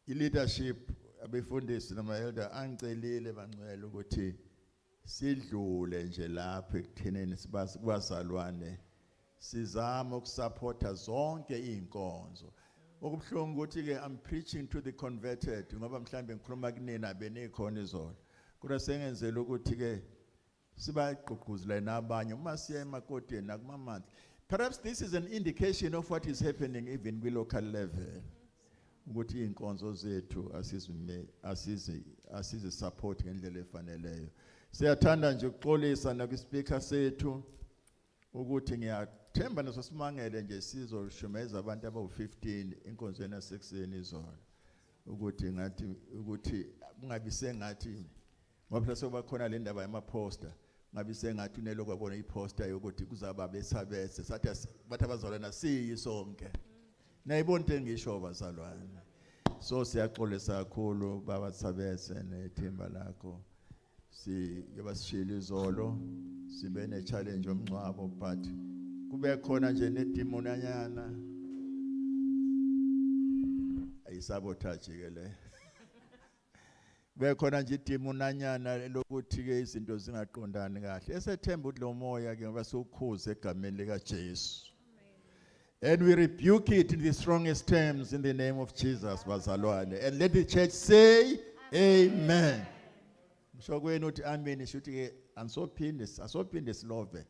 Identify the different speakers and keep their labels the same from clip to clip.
Speaker 1: I-leadership, abefundisi nama-elder angicelile bangcwele ukuthi sidlule nje lapho ekutheneni kubazalwane sizame ukusupporta zonke izinkonzo. Okubuhlungu ukuthi ke I'm preaching to the converted, ngoba mhlambe ngikhuluma kunina benikhona izolo, kodwa sengenzela ukuthi ke sibagqugquzele nabanye uma siya emakodeni nakumamandla. Perhaps this is an indication of what is happening even kwi local level, ukuthi izinkonzo zethu asizime asizi asizi support ngendlela efaneleyo. Siyathanda nje ukuxolisa nakwi-speaker sethu ukuthi ngiyathemba naso simangele nje sizoshumeza abantu abawu-15 enkonzweni yasekuseni izolo, ukuthi ngathi ukuthi kungabi sengathi, ngoba phela sokuba khona le ndaba yama-poster, kungabi sengathi unelokhu wabona i-poster yokuthi kuzaba besabese sathi bathi abazalwane siyi sonke. Nayibona into engisho, bazalwane? So siyaxolisa kakhulu, baba Thabese nethimba lakho. Si yabasishila izolo sibe ne challenge yomncwabo, but kube khona nje nedimonanyana ayisabotage ke le, kube khona nje idimonanyana lokuthi ke izinto zingaqondani kahle. Esethemba ukuthi lo moya ke ngoba siwukhuze egameni lika Jesu, and we rebuke it in the strongest terms in the name of Jesus, bazalwane. And let the church say amen. Ngisho kwenu uthi amen, shuthi ke angisophinde asophinde silove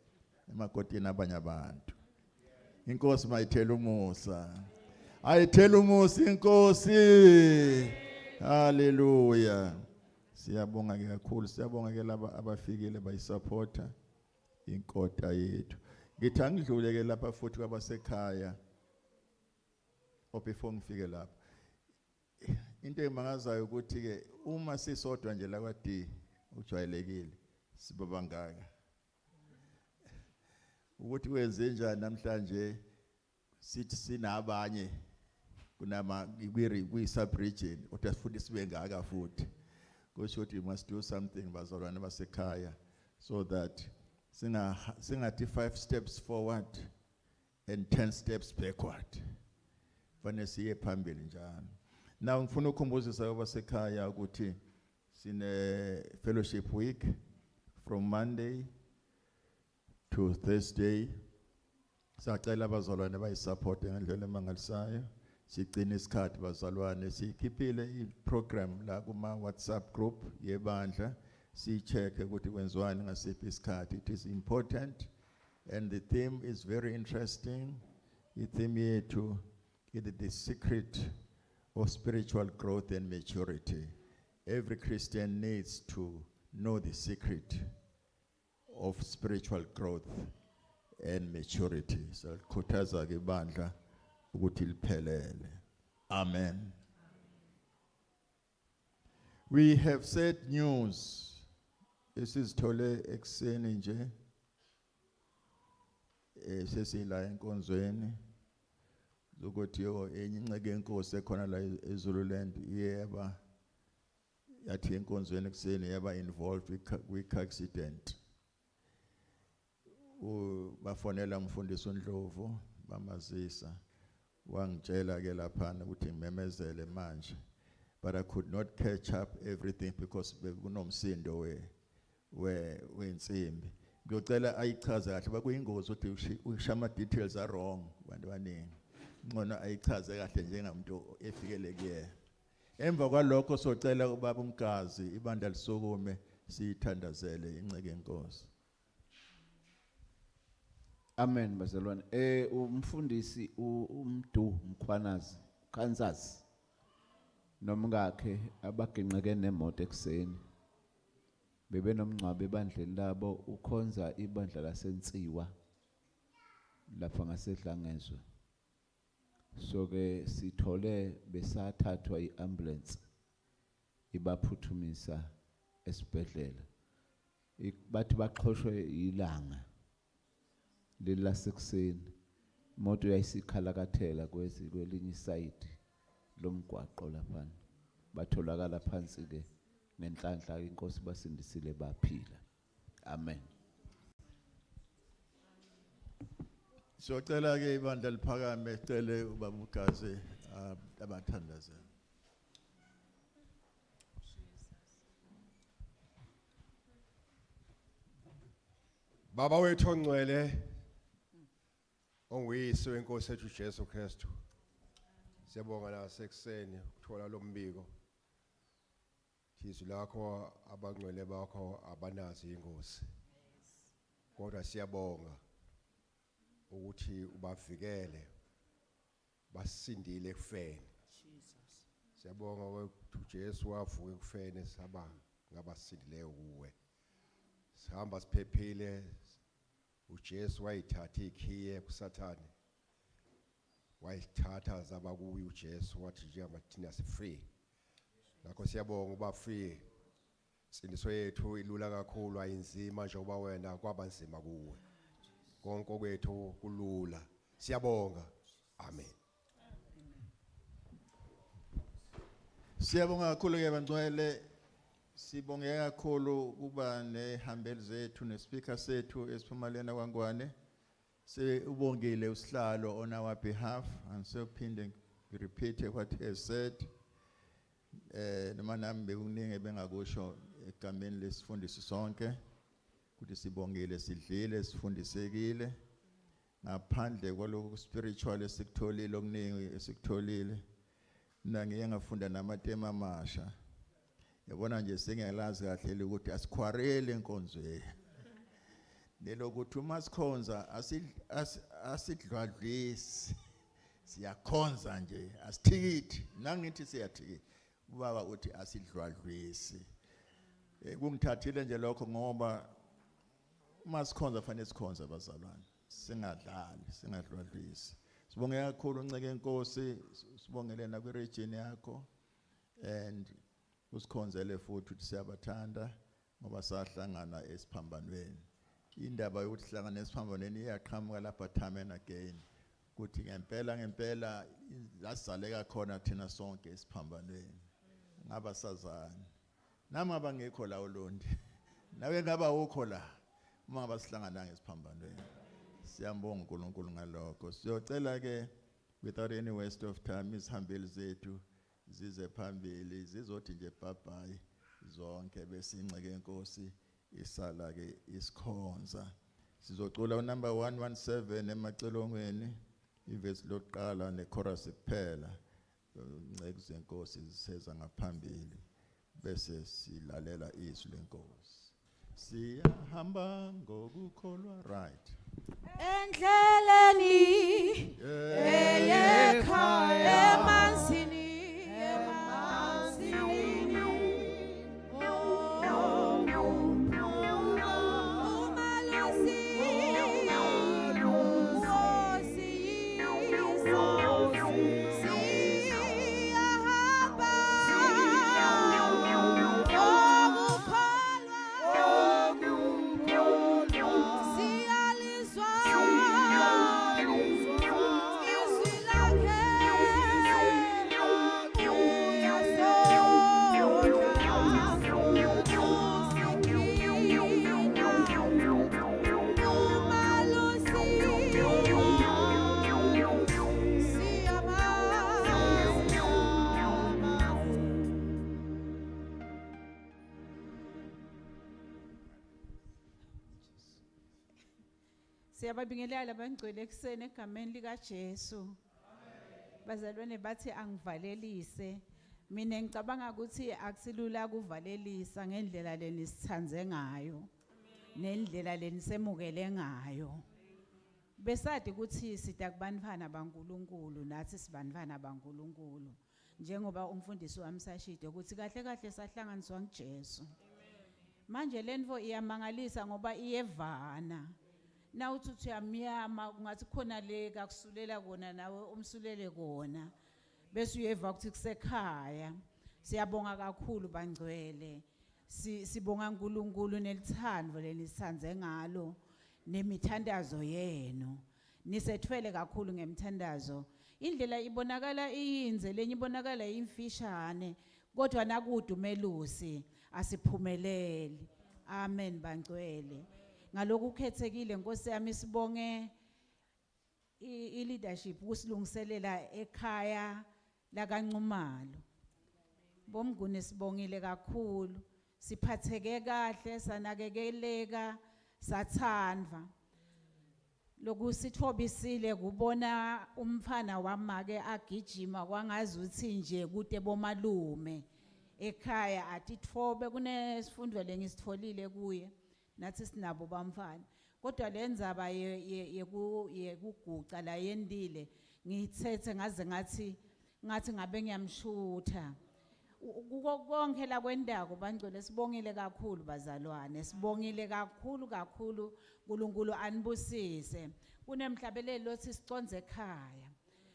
Speaker 1: emakotini abanye abantu. Inkosi mayithela umusa. Ayithela umusa inkosi. Hallelujah. Siyabonga ke kakhulu, siyabonga ke laba abafikile bayisupporta inkota yethu. Ngithi angidlule ke lapha futhi kwabasekhaya. Oh, before ngifike lapha. Into emangazayo ukuthi ke uma sisodwa nje la kwa D ujwayelekile siba bangaka. Ukuthi kwenze njani namhlanje sithi sinabanye kunama kwi sub region, kodwa futhi sibe ngaka futhi. Kusho ukuthi we must do something, bazalwane basekhaya, so that singathi 5 steps forward and 10 steps backward. Fanele siye phambili njalo. Now ngifuna ukukhumbuzisa abasekhaya ukuthi sine fellowship week from Monday to Thursday. Sacela abazalwane bayisupport ngendlela emangalisayo. Sigcine isikhathi, bazalwane. Sikhiphile i-program la kuma WhatsApp group yebandla, sicheck ukuthi kwenziwani ngasiphi isikhathi. It is important and the theme is very interesting. I-theme yethu is the secret of spiritual growth and maturity. Every Christian needs to know the secret of spiritual growth and maturity. So khuthaza ke ibandla ukuthi liphelele. Amen. We have said news esizithole ekseni nje sesila enkonzweni zokuthi yo enye inceke yenkosi ekhona la eZululand iyeba yathi enkonzweni ekseni yaba involved kwi accident. Bafonela umfundisi uNdlovu, bamazisa, wangitshela ke lapha ukuthi ngimemezele manje, but I could not catch up everything because bekunomsindo we wensimbi. Ngiyocela ayichaze kahle bakuyingozi ukuthi usha ama details are wrong abantu abaningi. Ngcono ayichaze kahle njengamuntu efikele kuyena. Emva kwalokho socela ubaba uMgazi, ibandla lisukume siyithandazele inceke yenkosi.
Speaker 2: Amen, bazalwane. Umfundisi uMdu Mkhwanazi Kansas nomkakhe abaginqeke nemoto ekseni. Bebenomngcwabo ebandleni labo, ukhonza ibandla laseNsiwa lapha ngaseDlangezwe. So ke sithole besathathwa iambulance ibaphuthumisa esibhedlela. Bathi baxhoshwe ilanga leli lasekuseni, imoto yayisikhalakathela kwezi kwelinye isayidi lomgwaqo laphana. Batholakala phansi ke ngenhlanhla, inkosi basindisile baphila. Amen.
Speaker 1: Siyocela ke ibandla liphakame, sicele ubaba uMgazi abathandazele.
Speaker 3: Baba wethu ongcwele onguyise wenkosi ethu Jesu Kristu. Siyabonga nasekuseni ukuthola lo mbiko. Izwi lakho abangcwele bakho abanazi ingozi. Kodwa siyabonga ukuthi ubavikele basindile ekufeni. Siyabonga ukuthi uJesu wavuka ekufeni saba ngabasindileyo kuwe. Sihamba siphephile uJesu wayithatha ikhiye kuSathane. Wayithatha zaba kuye uJesu wathi njengoba thina si free. Ngakho siyabonga uba free. Sindiso yethu ilula kakhulu ayinzima njengoba wena kwabanzima kuwe. Konke kwethu kulula. Siyabonga. Amen.
Speaker 1: Siyabonga kakhulu ke bangcwele. Sibonge kakhulu kuba nehambeli zethu nespeaker sethu esiphuma lena kwaNgwane. Ubongile usihlalo on our behalf and so phinde repeat what he has said. Noma nami bekuningi bengakusho egameni lesifundisi sonke ukuthi sibongile, sidlile, sifundisekile. Ngaphandle kwalokhu spiritual esikutholile, okuningi esikutholile. Mina ngiye ngafunda namatema amasha. Yabona nje sengiyalazi kahle ukuthi asikhwarele enkonzweni. Nelokuthi uma sikhonza asidlwadlisi. Siyakhonza nje, asithikithi. Nangithi siyathikithi. Ubaba uthi asidlwadlisi. Kungithathile nje lokho ngoba uma sikhonza fanele sikhonze abazalwane. Singadlali, singadlwadlisi. Sibonge kakhulu Nceke Nkosi, sibongele na kwi-region yakho and usikhonzele futhi ukuthi siyabathanda ngoba sahlangana esiphambanweni. Indaba yokuthi sihlangane esiphambanweni iyaqhamuka lapha time and again. Kuthi ngempela ngempela lasizaleka khona thina sonke esiphambanweni. Ngaba sazana. Nami ngaba ngekho la uLondi. Nawe ngaba ukho la. Uma ngaba sihlangana ngesiphambanweni. Siyambonga uNkulunkulu ngalokho. Siyocela ke without any waste of time izihambeli zethu zize phambili zizothi nje bye bye zonke bese inceke enkosi isala ke isikhonza. Sizocula unumber 117 emacilongweni ivesi lokuqala nechorus kuphela. Inceke zenkosi ziseza ngaphambili bese silalela izwi lenkosi. Siyahamba ngokukholwa, right.
Speaker 4: Endleleni eyekhaya emanzini emanzini umalusi siyahamba ngokukholwa siyalizwa izwi lakhe uyasondla usigcina umalusi siyamazi.
Speaker 5: Siyababingelela abangcwele ekuseni egameni likaJesu. Bazalwane bathi angivalelise. Mina ngicabanga ukuthi akusilula kuvalelisa ngendlela lenisithandze ngayo. Nendlela lenisemukele ngayo. Besadi ukuthi sida kubantwana baNkuluNkulu nathi sibantwana baNkuluNkulu. Njengoba umfundisi wami sashide ukuthi kahle kahle sahlanganiswa nguJesu. Manje lento iyamangalisa ngoba iyevana. Na uthi uthi uyamyama ungathi khona le kakusulela kona nawe umsulele kona. Bese uyeva ukuthi kusekhaya. Siyabonga kakhulu bangcwele. Sibonga uNkulunkulu nelithando lenisandze ngalo nemithandazo yenu. Nisethwele kakhulu ngemthandazo. Indlela ibonakala iyinze lenye ibonakala imfishane kodwa nakude umelusi asiphumeleli. Amen bangcwele. Ngalokhu kukhethekile Nkosi yami sibonge i leadership kusilungiselela ekhaya lakaNxumalo. Bomnguni sibongile kakhulu. Siphatheke kahle sanakekeleka. Sathandwa lokusithobisile kubona umfana wamake agijima kwangazuthi nje kute bomalume ekhaya atitfobe kunesifundo lengisitfolile kuye nathi sinabo bamfana kodwa lendzaba yekuguca la yendile ngiyithethe ngaze ngathi ngathi ngabe ngiyamshutha kuko konke la kwendako bangcwele sibongile kakhulu bazalwane sibongile kakhulu kakhulu uNkulunkulu anibusise kunemhlabelelo lothi siconze ekhaya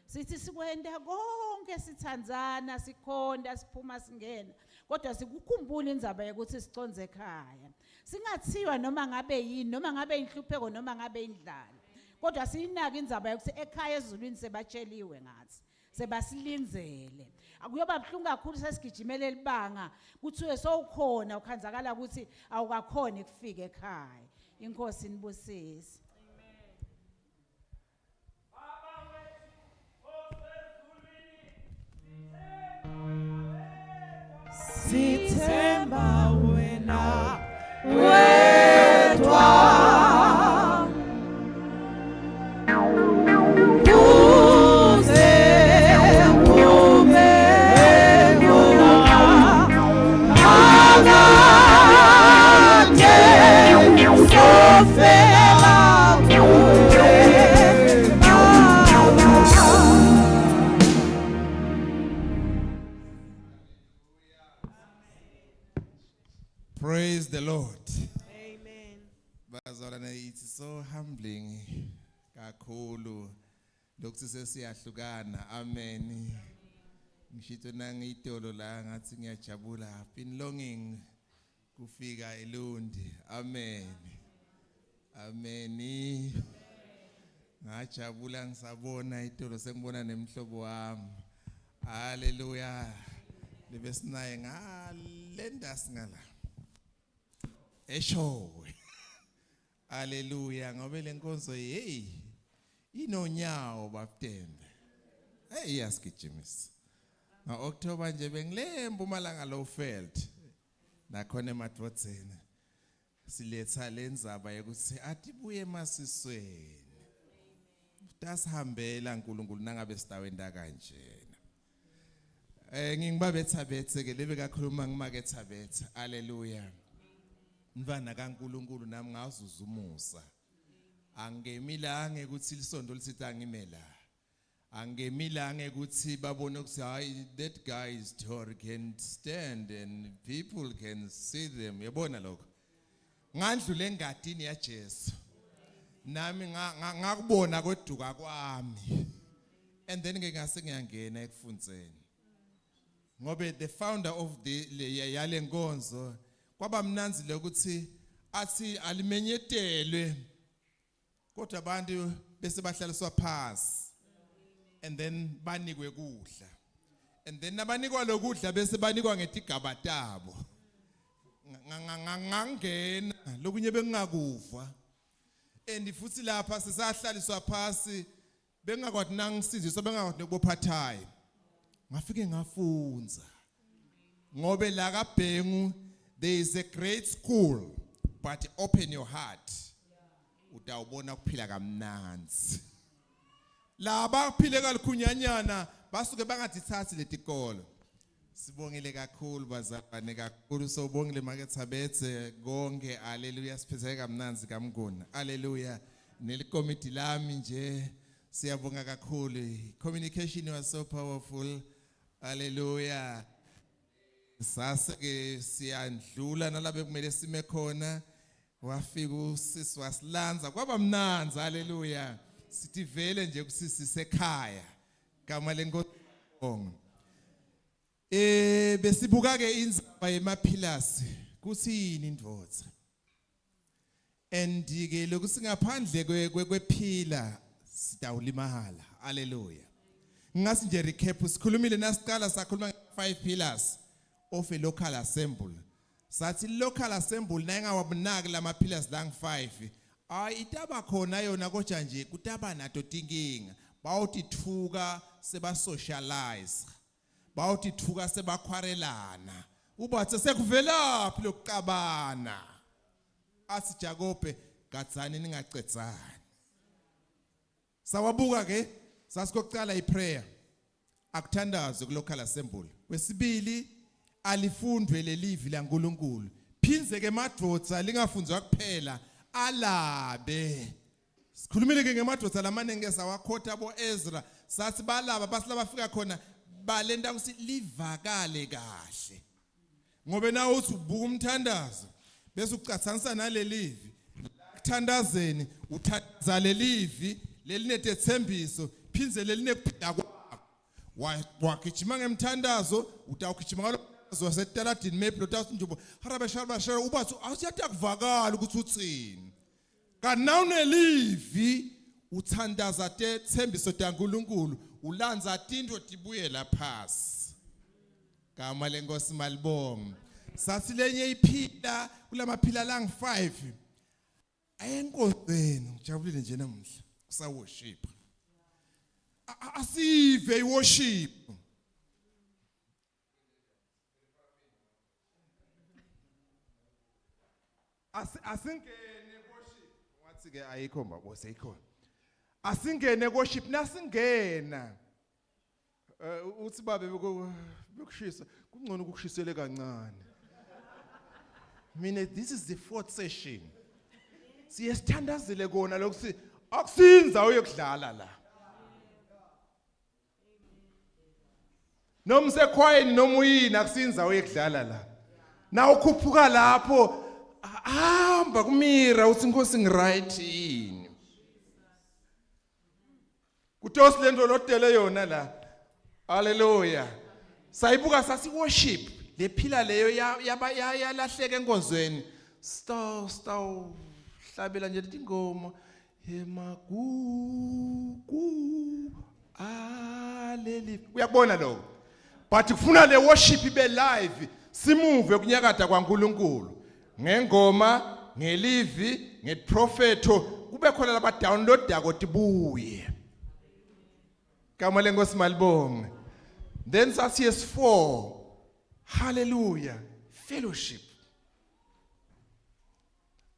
Speaker 5: sithi sikwenda konke sithandzana sikhonda siphuma singena kodwa sikukhumbula indzaba yokuthi siconze ekhaya singathiwa noma ngabe yini noma ngabe inhlupheko noma ngabe indlala kodwa siyinaka indzaba yokuthi ekhaya ezulwini sebatsheliwe ngathi sebasilindzele akuyoba buhlungu kakhulu sesigijimele libanga kuthiwe sowukhona ukhanzakala ukuthi awukakhoni kufika ekhaya inkosi inibusise.
Speaker 4: Sithemba wena wedwa uze ube khona phakade sofela kuwe Baba.
Speaker 6: Praise the Lord.
Speaker 4: Amen.
Speaker 6: Bazalwane, it's so humbling kakhulu lokhu sesiyahlukana. Amen. Ngishito nangitolo la ngathi ngiyajabula. I've been longing kufika eLundi. Amen. Amen. Ngajabula ngisabona itolo sengibona nemhlobo wami. Hallelujah. Lebesinaye ngalenda singala. Eshowe. Hallelujah ngoba lenkonzo hey inonyawo babutembe. Hey iyasigijimisa. Nga October nje bengile eMpumalanga Lowveld. Nakhona emadvodzeni. Siletha lenzaba yokuthi atibuye emasisweni. Tasihambela uNkulunkulu nangabe sitawenda kanjena. Ngingibabetha bethe ke lebe kakhuluma ngimake thabetha. Hallelujah. Mntwana kaNkulunkulu nami ngazuza umusa. Angemi la ngekuthi lisondo lithi angime la. Angemi la ngekuthi babone ukuthi hayi that guy is tall, can stand and people can see them. Yabona lokho. Ngandlule engadini yaJesu. Nami ngakubona kweduka kwami. And then ke ngase ngiyangena ekufundzeni. Ngobe the founder of the yale nkonzo kwaba mnanzi lokuthi athi alimenyetelwe kodwa abantu bese bahlaliswa phansi and then banikwe kudla and then nabanikwa lokudla bese banikwa ngetigaba tabo ngangena lokunye bengingakuva and futhi lapha sisahlaliswa phasi bengakwathi nangisiziswa bengakwathi nokubophathayo ngafike ngafunza ngobe la kaBhengu there is a great school but open your heart utawubona kuphila kamnanzi laba kuphile kalikhunyanyana basuke bangatithathi letikolo. Sibongile kakhulu bazalwane kakhulu sobongile make Thabethe konke. Haleluya, siphetheke kamnanzi kamnguni. Haleluya, nelikomiti lami nje siyabonga kakhulu. Communication was so powerful. Haleluya. Sase ke siyandlula nalabe kumele sime khona wafika usisi wasilanza kwaba mnanzi. Haleluya, sithi vele nje kusisi sekhaya gama lenkosi. Besibuka ke indzaba yema-pillars kuthini indvodza and ke lokusingaphandle kwe-pillar sitawulimala. Haleluya. Ngasi nje recap sikhulumile nasiqala sakhuluma nge five pillars of a local assembly. Sathi local assembly nayingawabunaki lama pillars lang 5 ay itaba khona yona kodwa nje kutaba nato tinkinga bawutithuka seba socialize bawutithuka sebakhwarelana ubathe sekuvelaphi lokucabana athi Jakobe. Gadzani ningacedzani. Sawabuka ke sasikokucala iprayer. Akuthandazwe kulocal assembly. Kwesibili alifundwe lelivi laNkuluNkulu. Phinze ke madvodza lingafundzwa kuphela alabe. Sikhulumile ke ngemadoda lamaningi esawakhotha bo Ezra sathi balaba basilabafika khona balenta ukuthi livakale kahle. Ngobe nawe uthi ubuka umthandazo bese ucathanisa nalelivi. Kuthandazeni uthandaza lelivi lelinetethembiso phinze lelinekuphila kwakho. Wagijima ngemthandazo utawugijima ngalo mthandazo wasetaladini maybe lotawuthi nje harabe sharaba shara ubathi awusiyakuvakala ukuthi uthini. Kanti nawunelivi uthandaza tethembiso taNkulunkulu ulanza tinto tibuyela phasi. Gama lenkosi malibonge. Sathi lenye iphila kulamaphila lang 5 ayenkonzweni ngijabulile nje namuhla kusa worship. Asive iworship. Asingene worship wathi ke ayikho mbabo seyikhona. Asingene worship nasingena. Eh uthi babe bekushisa kungcono ukukushisele kancane. Mina this is the fourth session. Siye sithandazile kona lokuthi akusinza uyokudlala la. Noma usekhwayeni noma uyini akusinza uyekudlala la. Na ukhuphuka lapho hamba kumira uthi inkosi ngiright yini. Kutosi lento lodele yona la. Hallelujah. Sayibuka sasi worship lephila leyo yaba yalahleka enkonzweni. Star star hlabela nje ingoma emagugu aleli uyakubona lokho but kufuna le worship ibe live simuve kunyakada kwaNkuluNkulu ngengoma ngelivi ngeprofetho kube khona laba downloadako tibuye gama lenkosi malibonge then sathi yes 4 hallelujah fellowship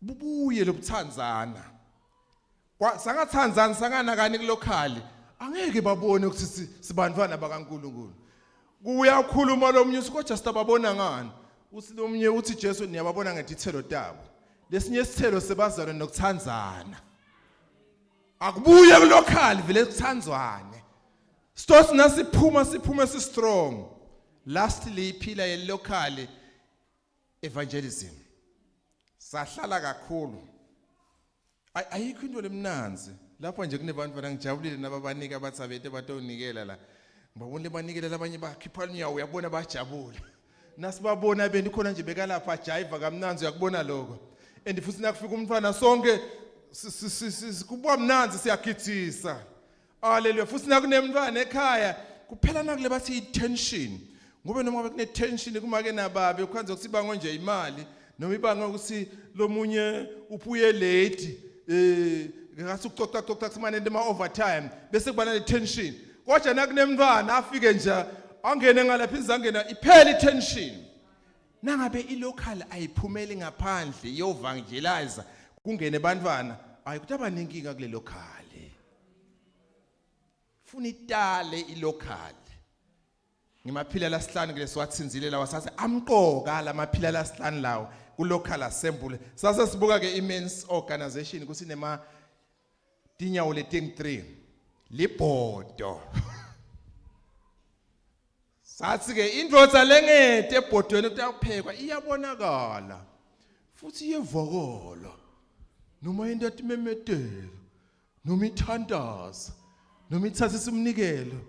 Speaker 6: bubuye lobuthanzana kwa sangathanzani sanganakani kulokhali angeke babone ukuthi sibantwana bakaNkuluNkulu kuyakhuluma lomunye uthi kodwa sitababona ngani uthi lomunye uthi Jesu niyababona ngetithelo tabo lesinye isithelo sebazalwane nokuthanzana akubuye kulokhali vele kuthanzwane Stosi nasiphuma siphume si strong lastly iphila yelokhali evangelism sahlala kakhulu ayikho into lemnanzi lapho nje kunebantu bana ngijabulile nababanika bathi abete batonikela la ngibabona banikela labanye bakhipha unyawo uyabona bajabula nasibabona beni khona nje bekalapha ajayiva kamnanzi uyakubona lokho and futhi nakufika umntwana sonke kuba mnanzi siyagidisa Hallelujah. Futhi nakunemntwana ekhaya kuphela nakule bathi i-tension. Ngoba noma ngabe kune-tension kumake nababe kukhanze ukuthi ibangwe nje imali noma ibangwe ukuthi lomunye uphuye late eh ngathi ukucoca coca kumane into ama overtime bese kuba nale tension. Kodwa nakunemntwana afike nje angene ngalapha izangena iphela i-tension. Nangabe ilocal ayiphumeli ngaphandle iyovangelize kungene abantwana ayi kuthi abaninkinga kule local. Funa itale ilocal. Ngimaphila lasihlanu kule siwathinzile lawa sase amqoka lamaphila lasihlanu lawo ku local assembly. Sase sibuka ke i-men's organization kusinema tinyawo letingu 3 libhodo. Sathi ke indvodza lengete ebhodweni kutawuphekwa iyabonakala futhi iyevakala noma into atimemetelo noma ithandaza noma ithathisa umnikelo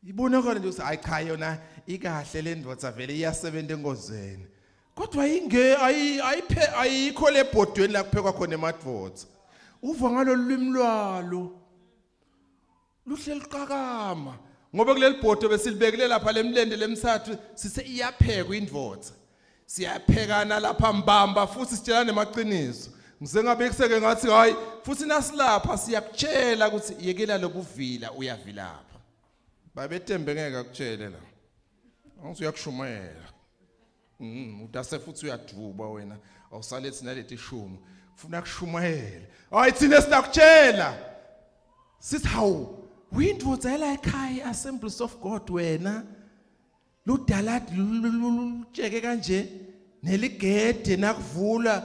Speaker 6: ibonakala nje ukuthi hayi cha yona ikahle le ndvodza vele iyasebenza enkozweni kodwa inge ayiphe ayikho lebhodweni la kuphekwa khona emadvodza uva ngalolu lwimi lwalo luhle luqakama ngoba kuleli bhodo besilibekile lapha lemlende lemsathu sise iyaphekwa indvodza siyaphekana lapha mbamba futhi sitshelana nemaqiniso ngisengabekiseke ngathi hayi futhi nasilapha siyakutshela ukuthi yekela lobuvila uyavilapha babetembe ngeke akutshele la awuthi uyakushumayela utase futhi uyaduba wena awusalethi naleti shumi. Ufuna kushumayela. Hayi thina sitakutshela. Sithi hawu, uyindvodza yala ekhaya Assemblies of God wena. Ludaladi lutsheke kanje neligede nakuvula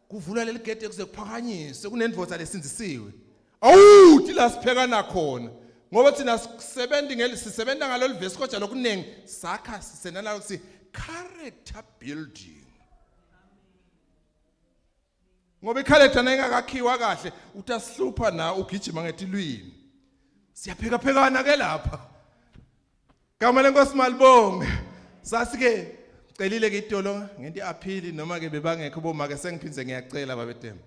Speaker 6: kuvula leligede kuze kuphakanyiswe kunendvodza lesindzisiwe. Awuthi la siphekana khona. Ngoba thina sisebenza ngeli sisebenza ngalolu vesi kodwa lokuningi sakha sisenana ukuthi character building. Ngoba ikhaletha nayingakakhiwa kahle utasihlupha na ugijima ngetilwimi. Siyaphekaphekana ke lapha. Gama lenkosi malibonge. Sasike celile ke itolo ngento iappeal noma ke bebangekho bomake sengiphinze ngiyacela babetema.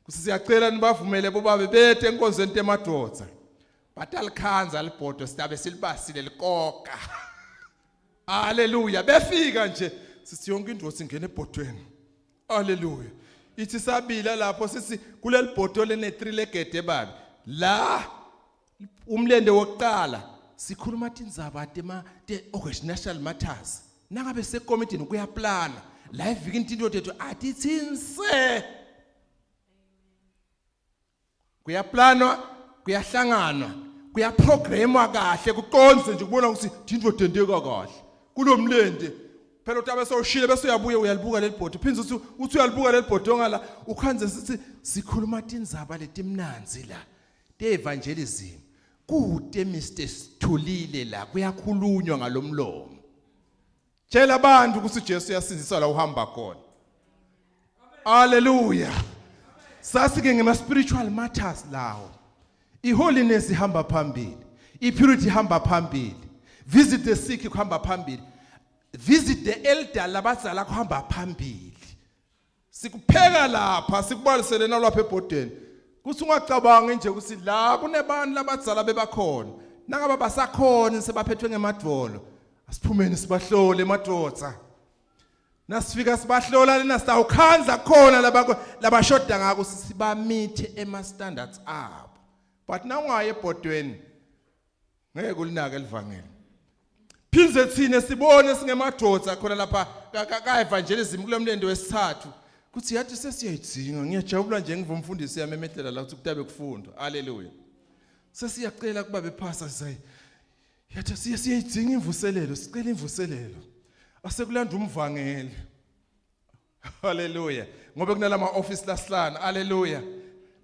Speaker 6: Kusi siyacela nibavumele bobabe bethe enkonzweni temadoda. Batalikhanza libhodo sitabe silibasile likoka. Haleluya befika nje sithi yonke indoda ingena ebhodweni. Haleluya. Ithi sabila lapho sithi kuleli bhodo lene 3 legede babi. La umlende wokuqala sikhuluma tindzaba tema te organizational matters. Nangabe sekomitini kuyaplana. La evikini tinto tethu atithinse. Kuyaplanwa, kuyahlanganwa, kuyaprogramwa kahle kuqondze nje kubona ukuthi tinto tenteka kahle. Kulomlende phela utabe sewushile bese uyabuya uyalibuka leli bhodi uphinde uthi uthi uyalibuka leli bhodi ongala ukhanze sithi sikhuluma tindzaba letimnanzi la te-evangelism kude Mr Sithulile la kuyakhulunywa ngalomlomo tshela abantu ukuthi uJesu uyasindisa la uhamba khona haleluya sasike ngema spiritual matters lawo iholiness ihamba phambili ipurity ihamba phambili visit the sick kuhamba phambili visit the elder labadzala kuhamba phambili sikupheka lapha sikubalisele nalapha ebhodeni kuthi ungacabangi nje ukuthi la kunebantu labadzala bebakhona nangaba basakhona sebaphethwe ngemadvolo asiphumeni sibahlole emadvodza nasifika sibahlola lena sitawukhandla khona labako labashoda ngako sibamithe ema standards abo but nawungaye ebhodweni ngeke ulinake elivangeli phindze thina sibone singemadoda khona lapha ka evangelism kulomlendo wesithathu kuthi yathi sesiyayidzinga ngiyajabula nje ngiva umfundisi yamemedlela la ukuthi kutabe kufundwa haleluya sesiyacela kuba bephasa sizayi yathi siye siyayidzinga imvuselelo sicela imvuselelo asekulanda umvangeli Hallelujah. Ngoba kunalama office lasihlanu. Hallelujah.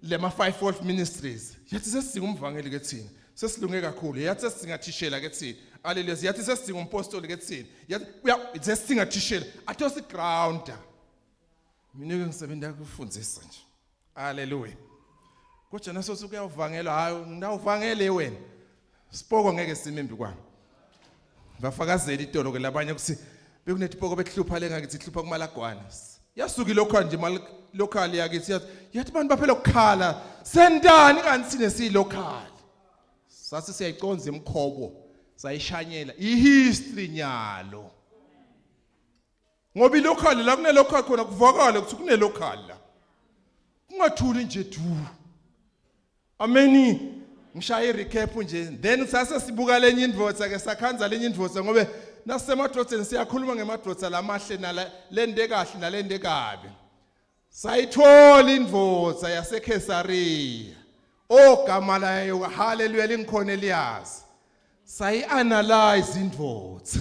Speaker 6: Lema fivefold ministries. Yathi sesidinga umvangeli ke thina. Sesilunge kakhulu. Yathi sesidinga thishela ke thina. Hallelujah. Yathi sesidinga umpostoli ke thina. Yathi uya sesidinga thishela. Athe sigrounder. Mina ke ngisebenza ukufundisa nje. Hallelujah. Kodwa naso sukuyawuvangela hayi ngidawuvangele wena. Sipoko ngeke simimbi kwami. Bafakazela itolo ke labanye ukuthi bekunetipoko bekuhlupha le ngakithi ihlupha kumalagwana. Yasuka ilocal nje mal local yakithi yathi yathi abantu baphela ukukhala sentani kanti sine silocal. Sathi siyayiconza imkhobo sayishanyela ihistory nyalo. Ngoba ilocal la kune local khona kuvakale ukuthi kune local la. Kungathuli nje du. Ameni. Ngishaya irecap nje then sase sibuka lenye indvodza ke sakhanza lenye indvodza ngobe nasemadvodzeni siyakhuluma ngemadvodza lamahle nala lende kahle nalende kabi. Sayithola indvodza yaseKhesariya. Ogama layo haleluya lingikhona eliyazi. Sayi-analyze indvodza.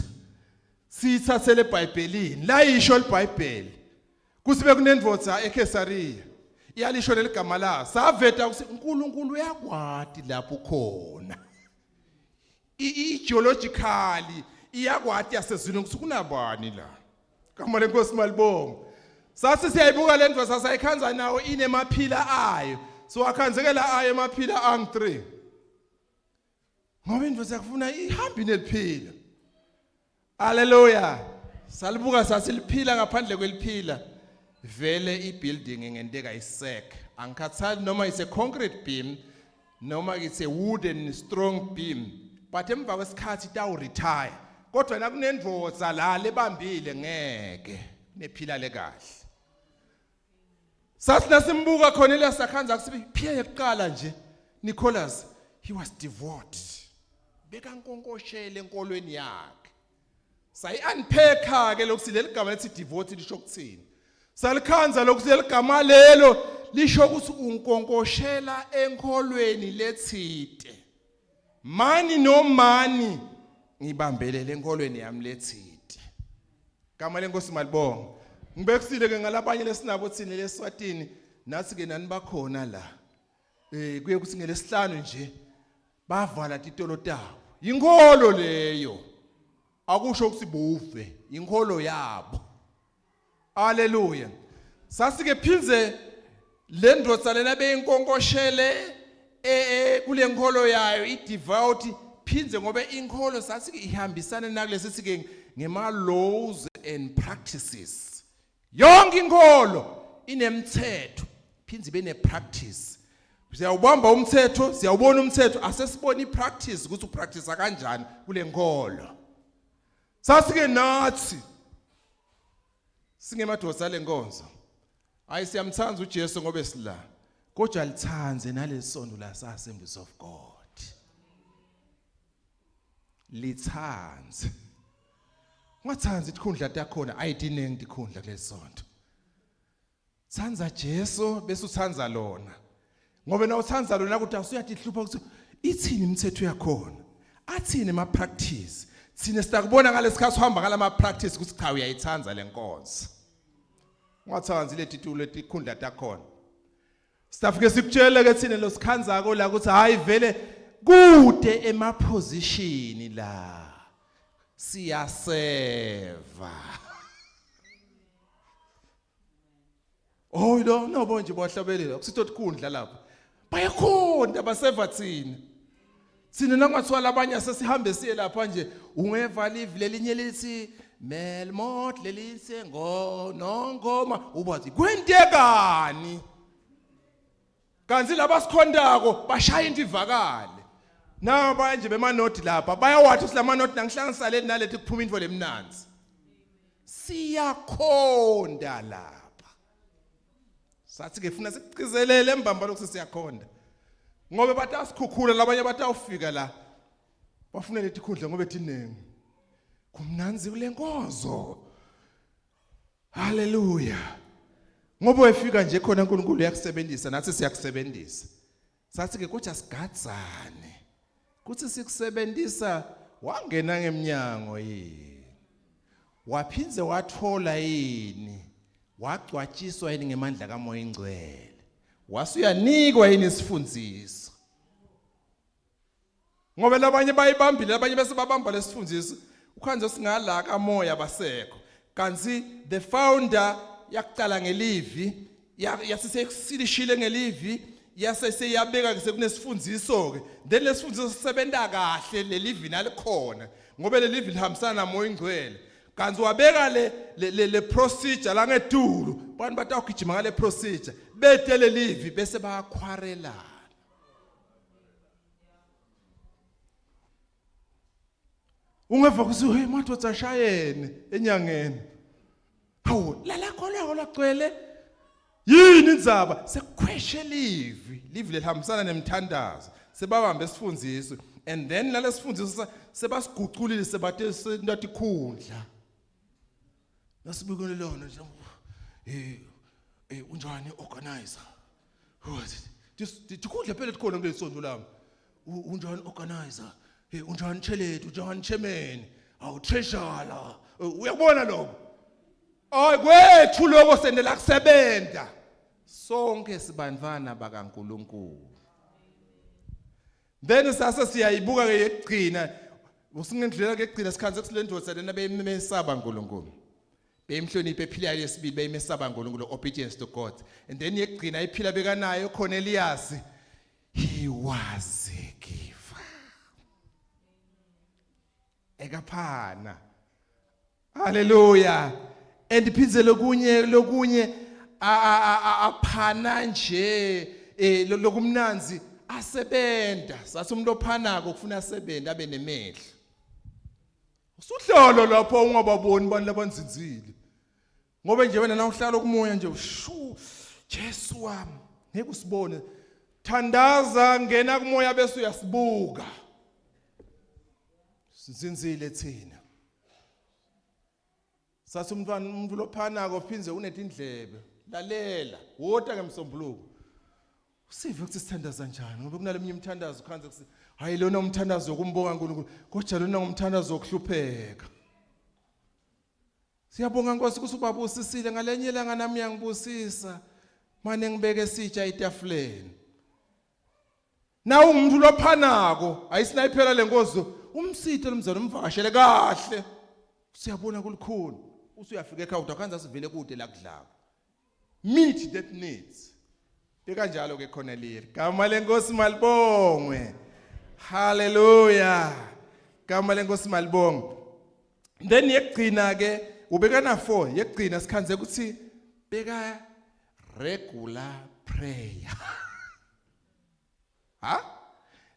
Speaker 6: Siyithathele eBhayibhelini. Layisho iBhayibheli. Kusibe kunendvodza eKhesariya. Iyalisho leligama la. Saveta ukuthi uNkulunkulu uyakwati lapho ukhona. I-geologically iyakwati yasezulwini ukuthi kunabani la. Gama lenkosi malibonga. Sathi siyayibuka le ndvodza sayikhanza nawo inemaphila ayo. So akhanzekela ayo emaphila ang 3. Ngoba indvodza yakufuna ihambe ineliphila. Haleluya. Salibuka sasiliphila ngaphandle kweliphila. Vele ibuilding ingenteka isek. Angikhathali noma it's a concrete beam noma it's a wooden strong beam. But emva kwesikhathi itawu retire. Kodwa nakunendvodza la lebambile ngeke nephila lekahle. Sathi nasimbuka khona Elias sakhanza kusibi phiya yekuqala nje Nicholas he was devout. Bekankonkoshele enkolweni yakhe. Sayi unpack ke lokuthi leli gama lethi devote lisho ukuthini. Salikhanza lokuthi leli gama lelo lisho ukuthi unkonkoshela enkholweni lethite. Mani nomani ngibambelele enkholweni yami lethite. Gama lenkosi malibonga. Ngibekisile ke ngalabanye lesinabo thina leSwatini nathi ke nani bakhona la. Eh kuye kuthi ngelesihlanu nje bavala titolo tabo. Inkolo leyo. Akusho ukuthi buve, inkolo yabo. Haleluya. Sasike phindze le ndoda lena beyinkonkoshele kule nkolo yayo i-devout phindze ngoba inkolo sathi ihambisana nakulesi sike ngema laws and practices. Yonke inkolo inemthetho phindze ibe nepractice. Siyawubamba umthetho, siyawubona umthetho, asesibona ipractice ukuthi upractice kanjani kule nkolo. Sasike nathi singemadoda alenkonzo. Hayi siyamthanda uJesu ngoba sila. Kodwa lithanze nalesonto la Assemblies of God. Lithanze. Ungathanzi ikhundla takhona ayidiningi ikhundla kulesonto. Thanda Jesu bese uthanda lona. Ngoba na uthanda lona ukuthi awusuyatihlupha ukuthi ithini imithetho yakhona. Athini ama practice. Thina sitakubona ngalesikhathi uhamba ngalama practice ukuthi cha uyayithanda lenkonzo. Ungathandi leti tulo letikhundla takhona. Sitafike sikutshele ke thina losikhanzako la ukuthi hayi vele kude ema position la. Siyaseva. Oh lo nobo nje bahlabelela kusitho tikhundla lapha. Bayakhonda baseva thina. Thina nangathiwa labanye sesihambe siye lapha nje ungeva live lelinye lithi Melmot lelithi ngo nongoma ubathi kwentekani? Kanti laba sikhondako bashaya into ivakale. Naba nje bemanoti lapha bayawathi ukuthi lamanoti nangihlanganisa leli nalethi kuphuma into lemnanzi. Siyakhonda lapha. Sathi ke funa sikucizelele embamba lokhu siyakhonda. Ngoba batasikhukhula labanye batawufika la. Bafuna leti khundla ngoba ethinengi. Kumnanzi kulenkonzo. Haleluya. Ngoba wefika nje khona uNkulunkulu uyakusebenzisa nathi siyakusebenzisa. Sathi ke kodwa sigadzane. Kuthi sikusebenzisa wangena ngemnyango yini? Waphindze wathola yini? Wagcwatshiswa yini ngemandla kaMoya ingcwele? Wasuyanikwa yini isifundiso? Ngoba labanye bayibambile labanye bese babamba lesifundiso ukhanze singala kamoya basekho kanti the founder yakucala ngelivi yasesekusilishile ngelivi yase seyabeka ke sekunesifundiso ke then lesifundiso sisebenza kahle lelivi nalikhona ngoba lelivi lihambisana namoya ingcwele kanti wabeka le le, le procedure la ngetulu bantu batawugijima ngale procedure bete lelivi bese bayakhwarelana Ungeva kuthi hey madoda ashayene enyangeni. Hawu lala kholako lagcwele. Yini indzaba? Sekukhweshe livi, livi lelihambisana nemthandazo. Sebabambe isifundiso and then nalesifundiso sebasiguculile sebate sentikhundla. Nasibukele lona nje eh eh unjani organizer? Tikhundla phela tikhona kuleli sonto lami. Unjani organizer? Hey unjani cheleti? Unjani chairman? Awu treasurer. Uyakubona lokho? Hayi kwethu lokho sendela kusebenza. Sonke sibantwana bakaNkuluNkulu. Then sase siyayibuka ke yekugcina usingendlela ke kugcina sikhanze kusilendoda lena beyimesaba uNkulunkulu. Beyimhlonipha ephilayo yesibili beyimesaba uNkulunkulu obedience to God. And then yekugcina iphila bekanayo Cornelius he was a giver. Ekaphana. Hallelujah. And phindze lokunye lokunye aphana nje eh lokumnanzi asebenta sathi umuntu ophanako kufuna asebenze abe nemehlo. Usuhlolo lapho ungababoni abantu labanzinzile. Ngoba nje wena nawuhlala kumoya nje shu Jesu wami ngeke usibone. Thandaza ngena kumoya bese uyasibuka. Sinzinzile thina. Sathi umntwana umuntu lophanako phindze unetindlebe. Lalela, wota ngemsombuluko. Usive ukuthi sithandaza njani ngoba kunaleminye imithandazo khanze kusi hayi lona umthandazo wokumbonga uNkulunkulu kodwa lona ngumthandazo wokuhlupheka. Siyabonga Nkosi ukuthi ubabusisile ngalenye ilanga nami uyangibusisa. Mane ngibeke sitsha etafuleni. Na ungumuntu lophanako ayisinayiphela lenkozo umsithe lomzana umvakashele kahle. Siyabona kulukhuni usuyafika ekhaya udakhanza sivele kude la kudlako. Meet that needs. Bekanjalo ke khona leli. Gama lenkosi malibongwe. Hallelujah. Gama lenkosi malibongwe. Then yekugcina ke ubekana 4 yekugcina sikhanze ukuthi beka regular prayer. Ha?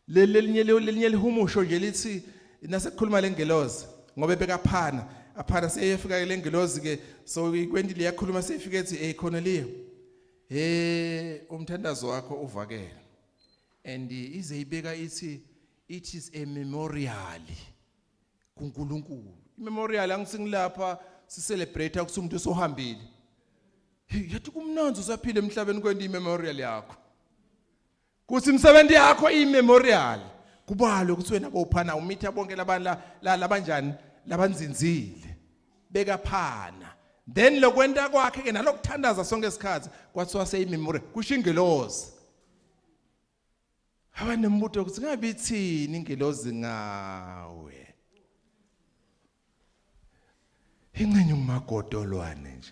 Speaker 6: Lelinye lelinye lihumusho nje lithi nasekukhuluma lengelozi ngoba bekaphana aphana seyefika ke lengelozi ke so ikwentile yakhuluma seyifike ethi hey khona liyo hey umthandazo wakho uvakele and ize ibeka ithi it is a memorial kuNkulunkulu imemorial angisingilapha si celebrate ukuthi umuntu usohambile hey yathi kumnanzi usaphila emhlabeni kwenta imemorial yakho kuthi imisebenzi yakho iyimemorial kubalwe ukuthi wena bowuphana umitha bonke labantu labanjani labanzinzile bekaphana then lokwenta kwakhe ke nalokuthandaza sonke isikhathi kwathiwa seyimemorial kusho ingelozi abanembuto ukuthi ngabe ithini ingelozi ngawe Ingxenye umagodolwane nje.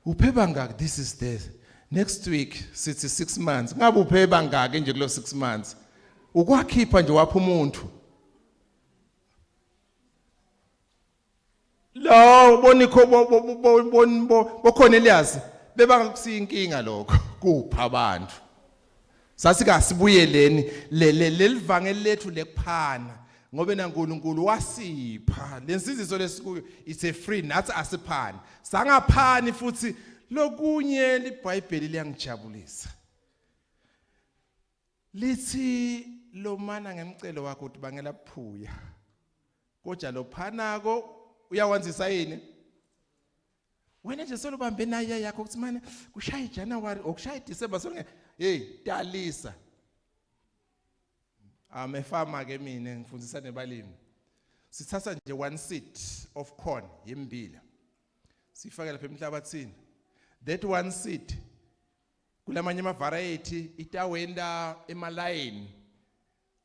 Speaker 6: Uphe bangaki this is the next week sithi 6 months. Ngabe uphe bangaki nje kulo 6 months? Ukwakhipha nje wapha umuntu. Lo bonikho bokhona eliyazi bebangakusiyinkinga lokho kupha abantu. Sasikasibuyeleni lelivangeli lethu lekuphana ngoba naNkulunkulu wasipha lensindiso lesikuyo it's a free nathi asiphani sangaphani futhi lokunye liBhayibheli liyangijabulisa lithi lomana ngemcelo wakho uthi bangela buphuya kodwa lophanako uyawanzisa yini wena nje solubambe naye yakho ukuthi mane kushaya iJanuary okushaya iDecember sonke hey talisa I'm a farmer ke mina ngifundisa nebalimi sithatha nje one seed of corn yembila sifake lapha emhlabathini that one seed kulamanye ama variety itawenda emalayini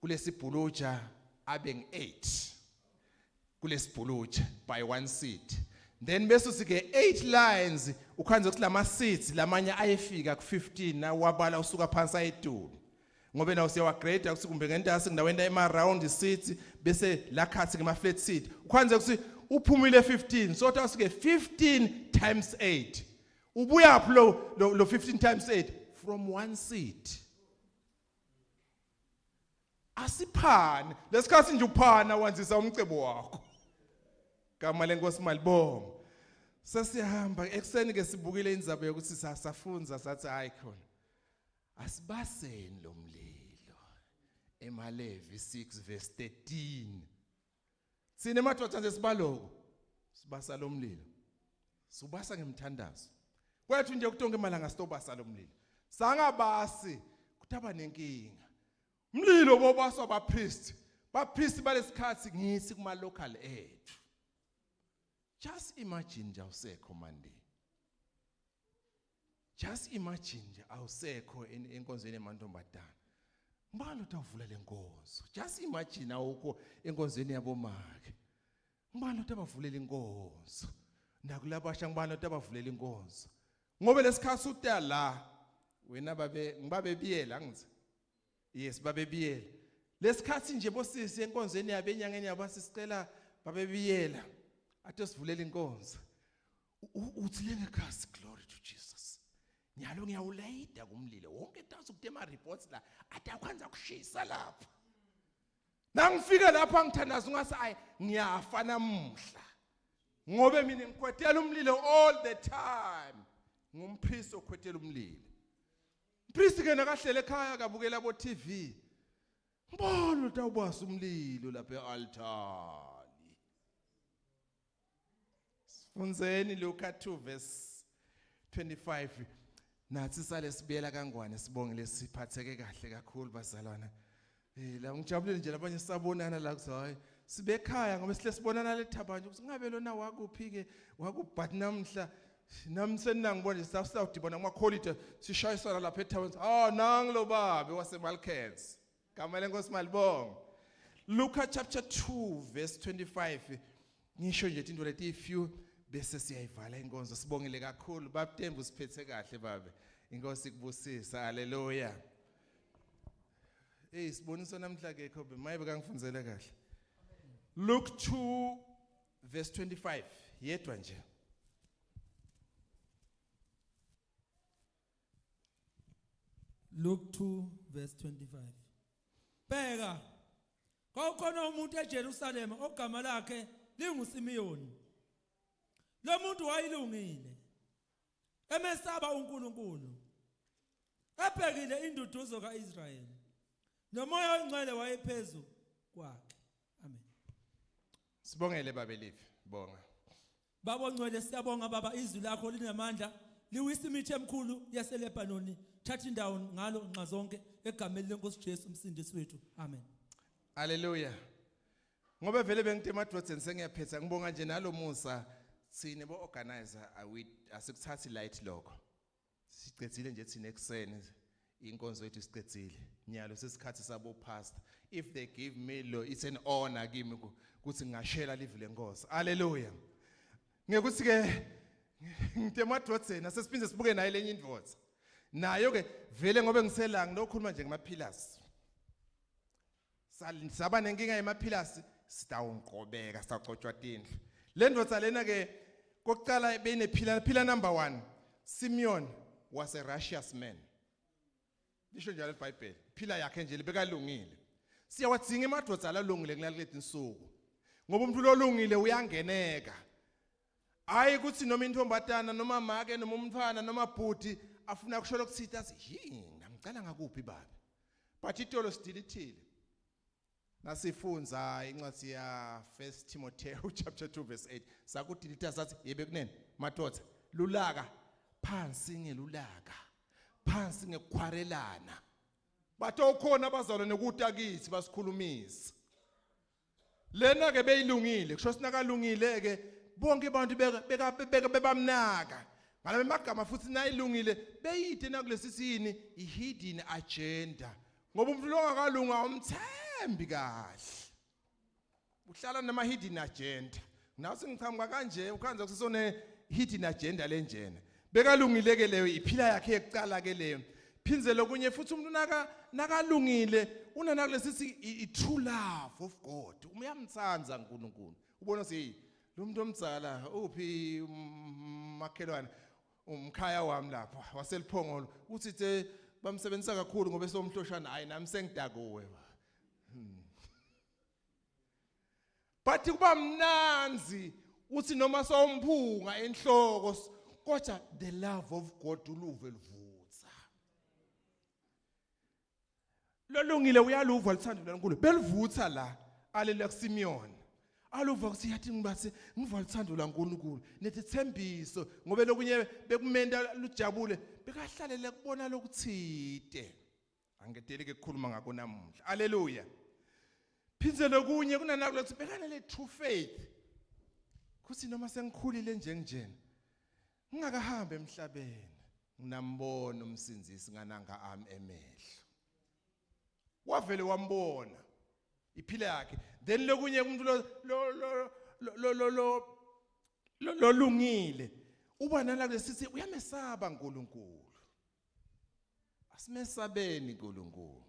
Speaker 6: kulesibhuluja abe ngi-8 kulesibhuluja by one seed then bese usike 8 lines ukhanze ukuthi lama seeds lamanye ayefika ku-15 nawabala usuka phansi ayetulu ngoba nawo siyawagrade ukuthi kumbe ngentasi ngidawenda ema round seeds bese lakhathi ngema flat seed ukhanze ukuthi uphumile 15 so tawusuke 15 times 8 ubuyaphi lo lo 15 times 8 from one seed asiphane lesikhathi nje uphana wanzisa umcebo wakho gama lenkosi malibonga sesihamba ekuseni ke sibukile indzaba yokuthi safunza sathi hayi khona asibaseni lo mlilo emalevi 6 verse 13 Sine madoda nje sibaloko sibasa lo mlilo. Subasa ngemthandazo. Kwethu nje kutonke malanga sitobasa lo mlilo. Sangabasi kutaba nenkinga. Umlilo bobaswa bapriest. Bapriest balesikhathi ngithi kuma local ethu. Just imagine nje awusekho Monday. Just imagine nje awusekho enkonzweni yamantombazana. Ngibani uthi awuvula lenkonzo? Just imagine awukho enkonzweni yabomake. Ngibani uthi abavulela inkonzo? Nakulabasha ngibani uthi abavulela inkonzo? Ngoba lesikhathi uta la wena babe ngibabebiyela angithi. Yes babebiyela. Lesikhathi nje bosisi enkonzweni yabo enyangeni yabo sisicela babebiyela. Athi sivulela inkonzo. Uthi lengekhasi glory to Jesus. Nyalo ngiyawulayida kumlilo wonke tazi ukuthi ema reports la athi akwanza kushisa lapha. Nangifika lapha ngithandaza ungase ayi ngiyafa namuhla. Ngobe mina ngikhwetela umlilo all the time. Ngumpriest okhwetela umlilo. Mpriest ke nakahlele ekhaya kabukela bo TV. Mbona utawubasa umlilo lapha ealtar. Sifundzeni Luka 2 verse 25 nathi sale sibuyela kangwane sibongile siphatheke kahle kakhulu bazalwana. Eh la ngijabulile nje labanye sabonana la kuthi hayi sibekhaya ngoba sihle sibonana lethabanje ukuthi ngabe lona wakuphi ke wakubhat namhla nami senangibona nje sasawudibona kuma college sishayisana lapha ethabeni ah nangi lo babe waseMalkens gama lenkosi malibonga Luka chapter 2 verse 25 ngisho nje into leti few bese siyayivala inkonzo sibongile kakhulu babtembu siphethe kahle babe inkosi ikubusisa haleluya Hey sibonisa namhla ke khobe maye bekangifundzele kahle Luke 2 verse 25 yedwa nje
Speaker 7: Luke 2 verse 25 Bheka kwakukhona umuntu eJerusalema ogama lakhe linguSimiyoni Lo muntu wayelungile emesaba uNkulunkulu ebhekile induduzo kaIsrayeli nomoya ongcwele wayephezulu kwakhe amen
Speaker 6: Sibongele babelive bonga
Speaker 7: Baba ongcwele siyabonga baba izwi lakho linamandla liwisa imithi emikhulu yaseLebanoni thatha indawo ngalo nxa zonke egameni lenkosi Jesu umsindisi wethu amen
Speaker 6: Haleluya Ngoba vele bengithe emadvodzeni sengiyaphetha ngibonga nje nalomusa thina bo organizer asikuthathi light lokho Sicedzile nje thina ekuseni inkonzo yethu sicedzile. Nyalo sesikhathi sabo pastor. If they give me lo it's an honor kimi ukuthi ngingashela live lenkosi. Hallelujah. Ngekuthi ke ngithe emadvodzeni asesiphinde sibuke naye lenye indvodza. Nayo ke vele ngobe ngiselanga ngilokhuluma nje ngama pillars. Saba nenkinga yemaphilasi sitawunqobeka sitawucotshwa tindlu. Le ndvodza lena ke kokuqala beyinephila phila number 1 Simeon was a righteous man. Lisho njalo iBhayibheli. Phila yakhe nje bekalungile. Siyawadzinga emadvodza alalungile kulaleti insuku. Ngoba umuntu lolungile uyangeneka. Hayi ukuthi noma intombatana noma make noma umntwana noma bhuti afuna kusho lokuthitha athi yini ngamcala ngakuphi babe. But itolo sidilithile. Nasifunza incwadi ya 1 Timotheo chapter 2 verse 8 sakudilitha sathi yebe kunene madoda lulaka phansi ngelulaka phansi ngekukhwarelana bathi okhona abazalwane kuta kithi basikhulumisa lena ke beyilungile kusho sinakalungile ke bonke abantu beka beka bebamnaka ngalabe magama futhi nayilungile beyide nakulesi sini i-hidden agenda ngoba umuntu longakalunga umthembi kahle uhlala nama hidden agenda nawe sengichamuka kanje ukhanza kusesone hidden agenda lenjena bekalungile ke leyo iphila yakhe yekucala ke leyo phinze lokunye futhi umuntu naka nakalungile unana kulesi i true love of God uyamthanda uNkulunkulu ubona ukuthi lo muntu omdzala uphi makhelwane umkhaya wami lapha waseliphongolo uthi the bamsebenzisa kakhulu ngoba esomhloshana hayi nami sengidakuwe But kuba mnanzi uthi noma sowumphunga enhloko kodwa the love of God uluve luvutha. Lolungile uyaluva luthando lwaNkulunkulu. Belivutha la alele kuSimeon. Aluva ukuthi yathi ngibathe ngiva luthando lwaNkulunkulu nethembiso ngoba lokunye bekumenda lujabule bekahlalele kubona lokuthite. Angideli ke kukhuluma ngako namuhla. Haleluya. Phindze lokunye kunanako lokuthi bekana le true faith. Kuthi noma sengikhulile nje njena. Ngingakahambi emhlabeni. Nginambona umsindzisi ngananga ami emehlo. Wavele wambona. Iphila yakhe. Then lokunye umuntu lo lo lo lo lo lo lolungile. Uba nala kulesithi uyamesaba uNkulunkulu. Asimesabeni uNkulunkulu.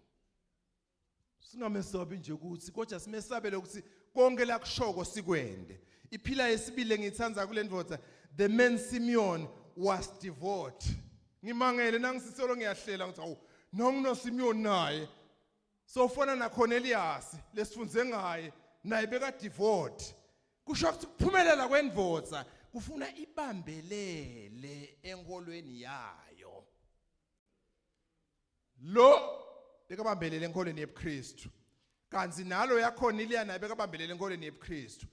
Speaker 6: Singamesabi nje ukuthi kodwa simesabele ukuthi konke la kushoko sikwende. Iphila yesibili engithanda kule ndoda the man Simeon was devout. Ngimangele nangisisolo ngiyahlela ngithi awu nongino Simeon naye Sofana na Cornelius lesifunze ngaye naye beka devote. Kusho ukuthi kuphumelela kwendvodza kufuna ibambelele enkolweni yayo. Lo bekabambelele enkolweni yebuKristu. Kanti nalo yaCornelia naye bekabambelele enkolweni yebuKristu.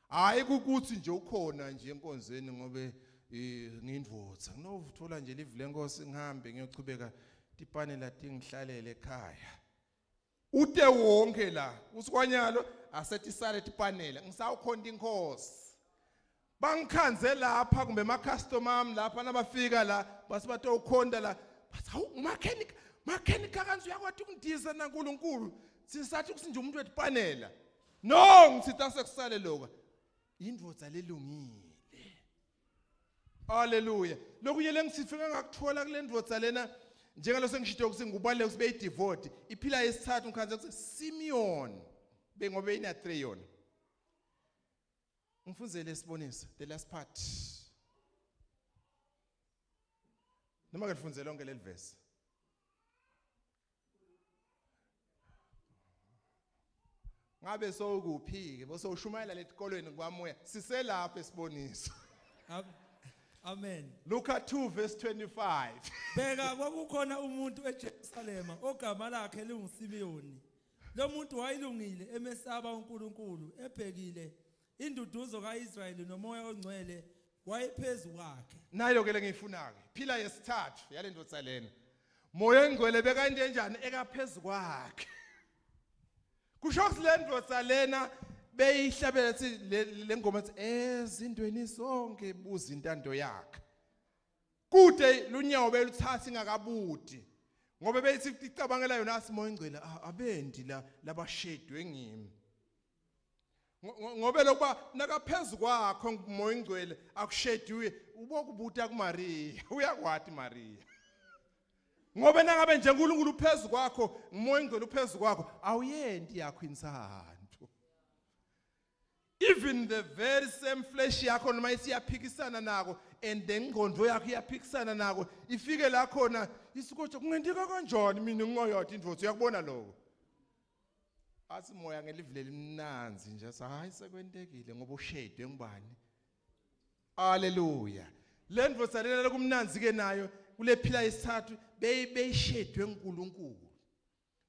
Speaker 6: Hayi ukuthi nje ukhona nje enkonzweni ngobe Ngindvodza nginothola nje live lenkosi ngihambe ngiyochubeka tipanela tingihlalele ekhaya. Ute wonke la usikwanyalo asethi sale tipanela ngisawukhonta inkosi. Bangikhanze lapha kumbe ema customer ami lapha nabafika la base batowukhonta la bathi hawu mechanic mechanic kanzi uyakwati ukundiza naNkulunkulu sisathi kusinje umuntu wetipanela no ngithi asekusale lokho indvodza lelungile. Haleluya. Lokunye lengisifika ngakuthola kule ndvodza lena njengalo sengishito ukuthi ngubaluleke ukuthi beyidevote iphila yesithathu ngikhanze ukuthi Simeon bengobe ina 3 yona. Ngifunzele isiboniso the last part. Noma ke lifunze lonke leli verse. Ngabe sowukuphi ke bosowushumayela letikolweni kwamoya siselapha esiboniso.
Speaker 7: Amen.
Speaker 6: Luka 2 verse 25.
Speaker 7: Bheka kwakukhona umuntu eJerusalema ogama lakhe linguSimeyoni. Lo muntu wayelungile emesaba uNkulunkulu ebhekile induduzo kaIsrayeli nomoya ongcwele wayephezu kwakhe.
Speaker 6: Nayo ke lengiyifuna ke. Phila yesithathu yale ndoda lena. Moya engcwele beka into enjani ekaphezu kwakhe. Kusho ukuthi le ndoda lena beyihlabela thi le ngoma ethi ezintweni zonke buza intando yakhe. Kude lunyawo beluthatha ingakabudi. Ngoba beyithi icabangela yona asimoya engcwele abendi la labashedwe ngimi. Ngobe lokuba nakaphezulu kwakho moya ingcwele akushediwe ubokubuta kuMaria uyakwati Maria ngobe nangabe nje uNkulunkulu uphezulu kwakho umoya ingcwele uphezulu kwakho awuyenti yakho insando even the very same flesh yakho noma isiyaphikisana nako and nengqondo yakho iyaphikisana nako ifike la khona isikotsha kungenteka kanjani mina ngingoyodwa indvodza uyakubona lokho athi moya ngelivi lelimnanzi nje athi hayi sekwentekile ngoba ushedwe ngubani. Haleluya. Le ndvodza lena lokumnanzi ke nayo kulephila isithathu beyishedwe uNkulunkulu,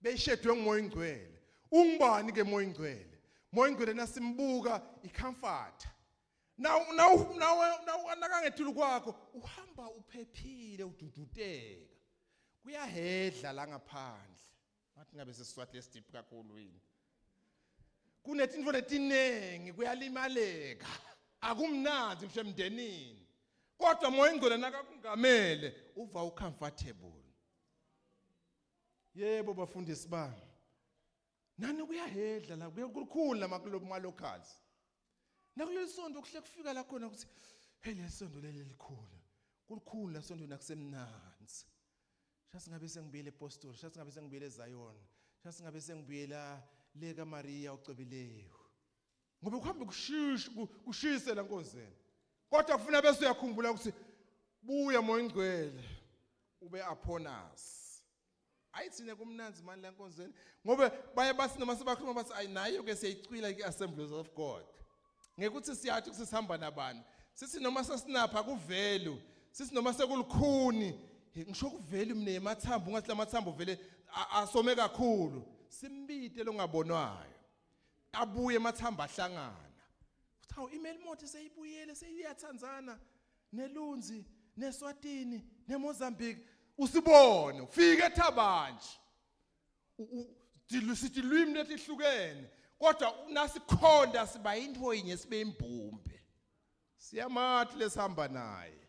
Speaker 6: beyishedwe ngumoya ingcwele. Ungubani ke moya ingcwele? Moya ingcwele nasimbuka icomfort naw naw naw nakangethulu kwakho uhamba uphephile ududuteka kuyahedla la ngaphandle. Ngathi ngabe sesiswati lesidip kakhulu yini. Kunetintfo letiningi kuyalimaleka. Akumnandzi ngisho emndenini. Kodwa moya ingcwele nakakungamele uva ucomfortable. Yebo bafundisi bami. Nani kuyahedla la kukhulu lama locals. Nakuleli sonto kuhle kufika la khona ukuthi hey leli sonto leli likhulu. Kulikhulu la sonto nakusemnandzi. Shathi ngabe sengibuyele ePostoli, shathi ngabe sengibuyele eZion, shathi ngabe sengibuyela le kaMaria ucebileyo. Ngoba kuhambe kushishe kushise la nkonzeni. Kodwa kufuna bese uyakhumbula ukuthi buya moya ingcwele ube upon us. Ayi thina kumnanzi mani la nkonzeni ngoba baye bathi noma sebakhuluma bathi ayi nayo ke siyayicwila i-Assemblies of God. Ngekuthi siyathi ukuthi sihamba nabani. Sithi noma sesinapha kuvelu, sithi noma sekulukhuni, ngisho kuvelu mina emathambo ungathi lamathambo vele asome kakhulu. Simbite longabonwayo. Abuye emathambo ahlangana. Uthi hawu imeli moto seyibuyele seyiyathanzana nelunzi neSwatini neMozambique usibone ufike eThabanje sithi lwimi letihlukene kodwa nasikhonda siba into yinye sibe imbumbe siyamathi lesihamba naye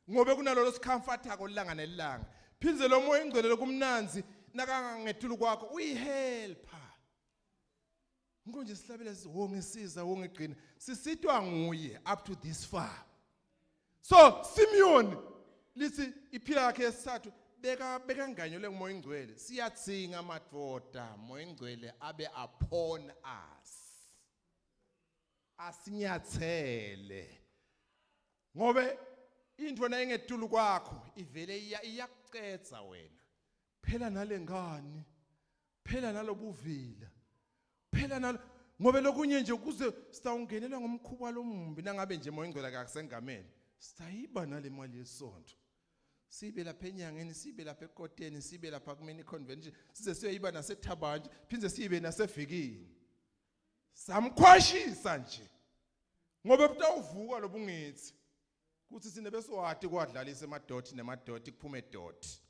Speaker 6: ngobe kunalolo sikhamfathako ilanga nelanga phindze lo moya ingcwele lokumnanzi nakangangethulu kwakho uyihelper Nkonje sihlabela wongisiza wongigcina sisitwa nguye up to this far. So Simeon lithi iphila yakhe yesithathu beka bekanganyelwe ngumoya ingcwele siyathinga madoda moya ingcwele abe upon us asinyathele ngobe into nayingetulu kwakho ivele iyakucetha wena phela nalengane phela nalobuvila phela nalo ngoba lokunye nje kuze sitawungenelwa ngomkhuba lomumbi nangabe nje moya ingcwele akakusengamele sitayiba nale mali yesonto sibe lapha enyangeni sibe lapha ekoteni sibe lapha kumini convention size siyoyiba nasethabanje phinde sibe nasevikini samkhwashisa nje ngoba butawuvuka lobungithi. Kuthi sine besowati kwadlalisa emadoti nemadoti kuphume doti.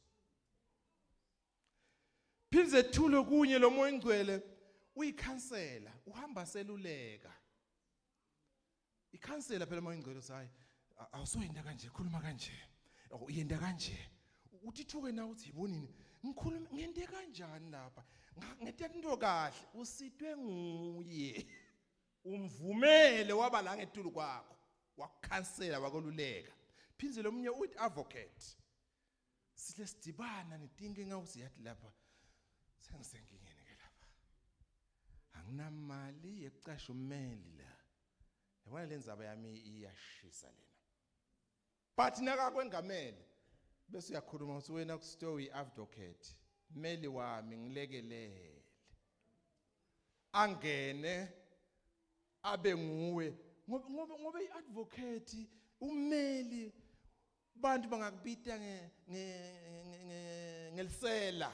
Speaker 6: Phindze thulo kunye lo moya ingcwele uyikhansela uhamba seluleka. Ikhansela phela moya ingcwele uthi hayi awusoyenda kanje khuluma kanje. Uyenda kanje. Uthi thuke na uthi yibonini ngikhuluma ngente kanjani lapha ngente into kahle usitwe nguye. Umvumele waba la ngetulu kwakho wakukhansela wakoluleka. Phindze lo munye uthi advocate. Sihle sidibana netinkinga usiyathi lapha sengisenkingeni ke lapha. Anginamali yekucasha ummeli la. Yabona le ndzaba yami iyashisa lena. But nakakwengamele bese uyakhuluma uthi wena kustory advocate meli wami ngilekelele. Angene abe nguwe ngoba ngoba ngoba iadvocate ummeli bantu bangakubita nge ngelisela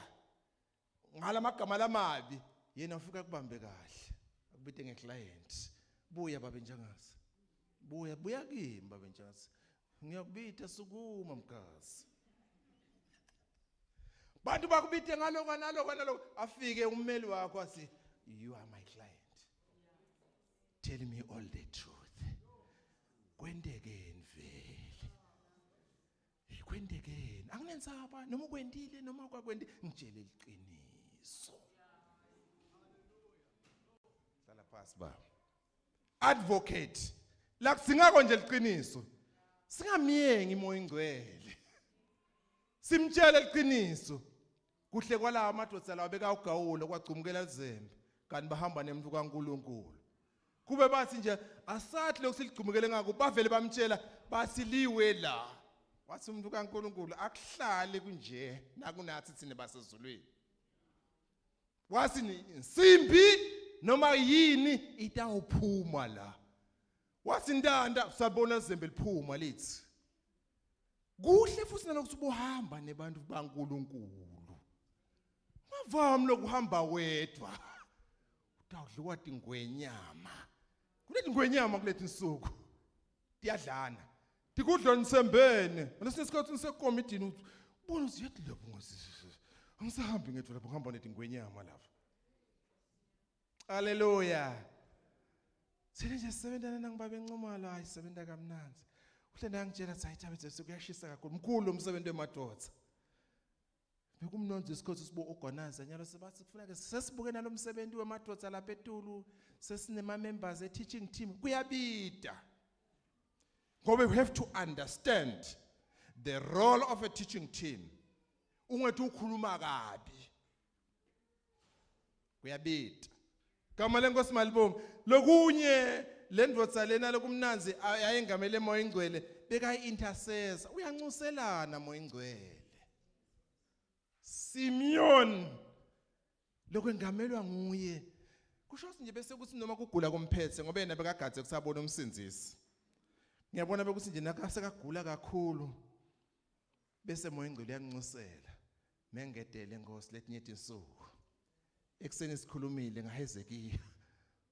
Speaker 6: ngalamagama lamabi yena ufika kubambe kahle akubite ngeclient buya babe njengase buya buya kimi babe njengase ngiyakubita sukuma mgazi bantu bakubite ngaloko naloko naloko afike ummeli wakho athi you are my client tell me all the truth kwentekeni vele kwentekeni anginensaba noma ukwendile noma kwakwendile ngitshele iqiniso hlala phansi baba advocate la kusingako nje liqiniso singamyengi imoya ingcwele simtshele liqiniso kuhle kwalawa amadoda lawa bekawugawula kwagcumukela lizembe kanti bahamba nemuntu kaNkuluNkulu kube bathi nje asathi lokhu siligcumukele ngako bavele bamtshela basiliwe la wathi umuntu kaNkuluNkulu akuhlali kunje nakunathi thina basezulwini wathi insimbi noma yini itawuphuma la wathi ntanta sabona izembe liphuma lithi kuhle futhi nalokuthi ubuhamba nebantu baNkuluNkulu ungavami lokuhamba wedwa utawudliwa tingwenyama kulethi ngwenyama kulethi insuku tiyadlana tikudla nisembene ngalesinye isikhathi nisekomidini uthi ubona uthi yathi lapho angisahambi ngedwa lapho ngihamba netingwenyama lapha haleluya sele nje sisebentana nangibaba encomalo hayi sisebenza kamnandzi uhle ndangitshela ukuthi hayi thabethe sekuyashisa kakhulu mkhulu umsebenzi wemadoda bekumnonzi isikhathi sibo organize nyalo sebathi kufuneka sesibuke nalomsebenzi wemadoda lapha etulu sesinema members e teaching team kuyabida ngoba we have to understand the role of a teaching team ungethi ukhuluma kabi kuyabida gama lenkosi malibonga lokunye le ndvodza lena lokumnanzi ayengamele moya ingcwele bekayi intercessor uyancuselana moya ingcwele Simeon lokwengamelwa nguye kusho nje bese kuthi noma kugula kumphethe ngoba yena bekagadze kusabona umsindzisi ngiyabona bekuthi nje nakasekagula kakhulu bese moya ingcwele uyanxusela mengedele inkosi letinye tinsuku ekuseni sikhulumile ngaHezekiya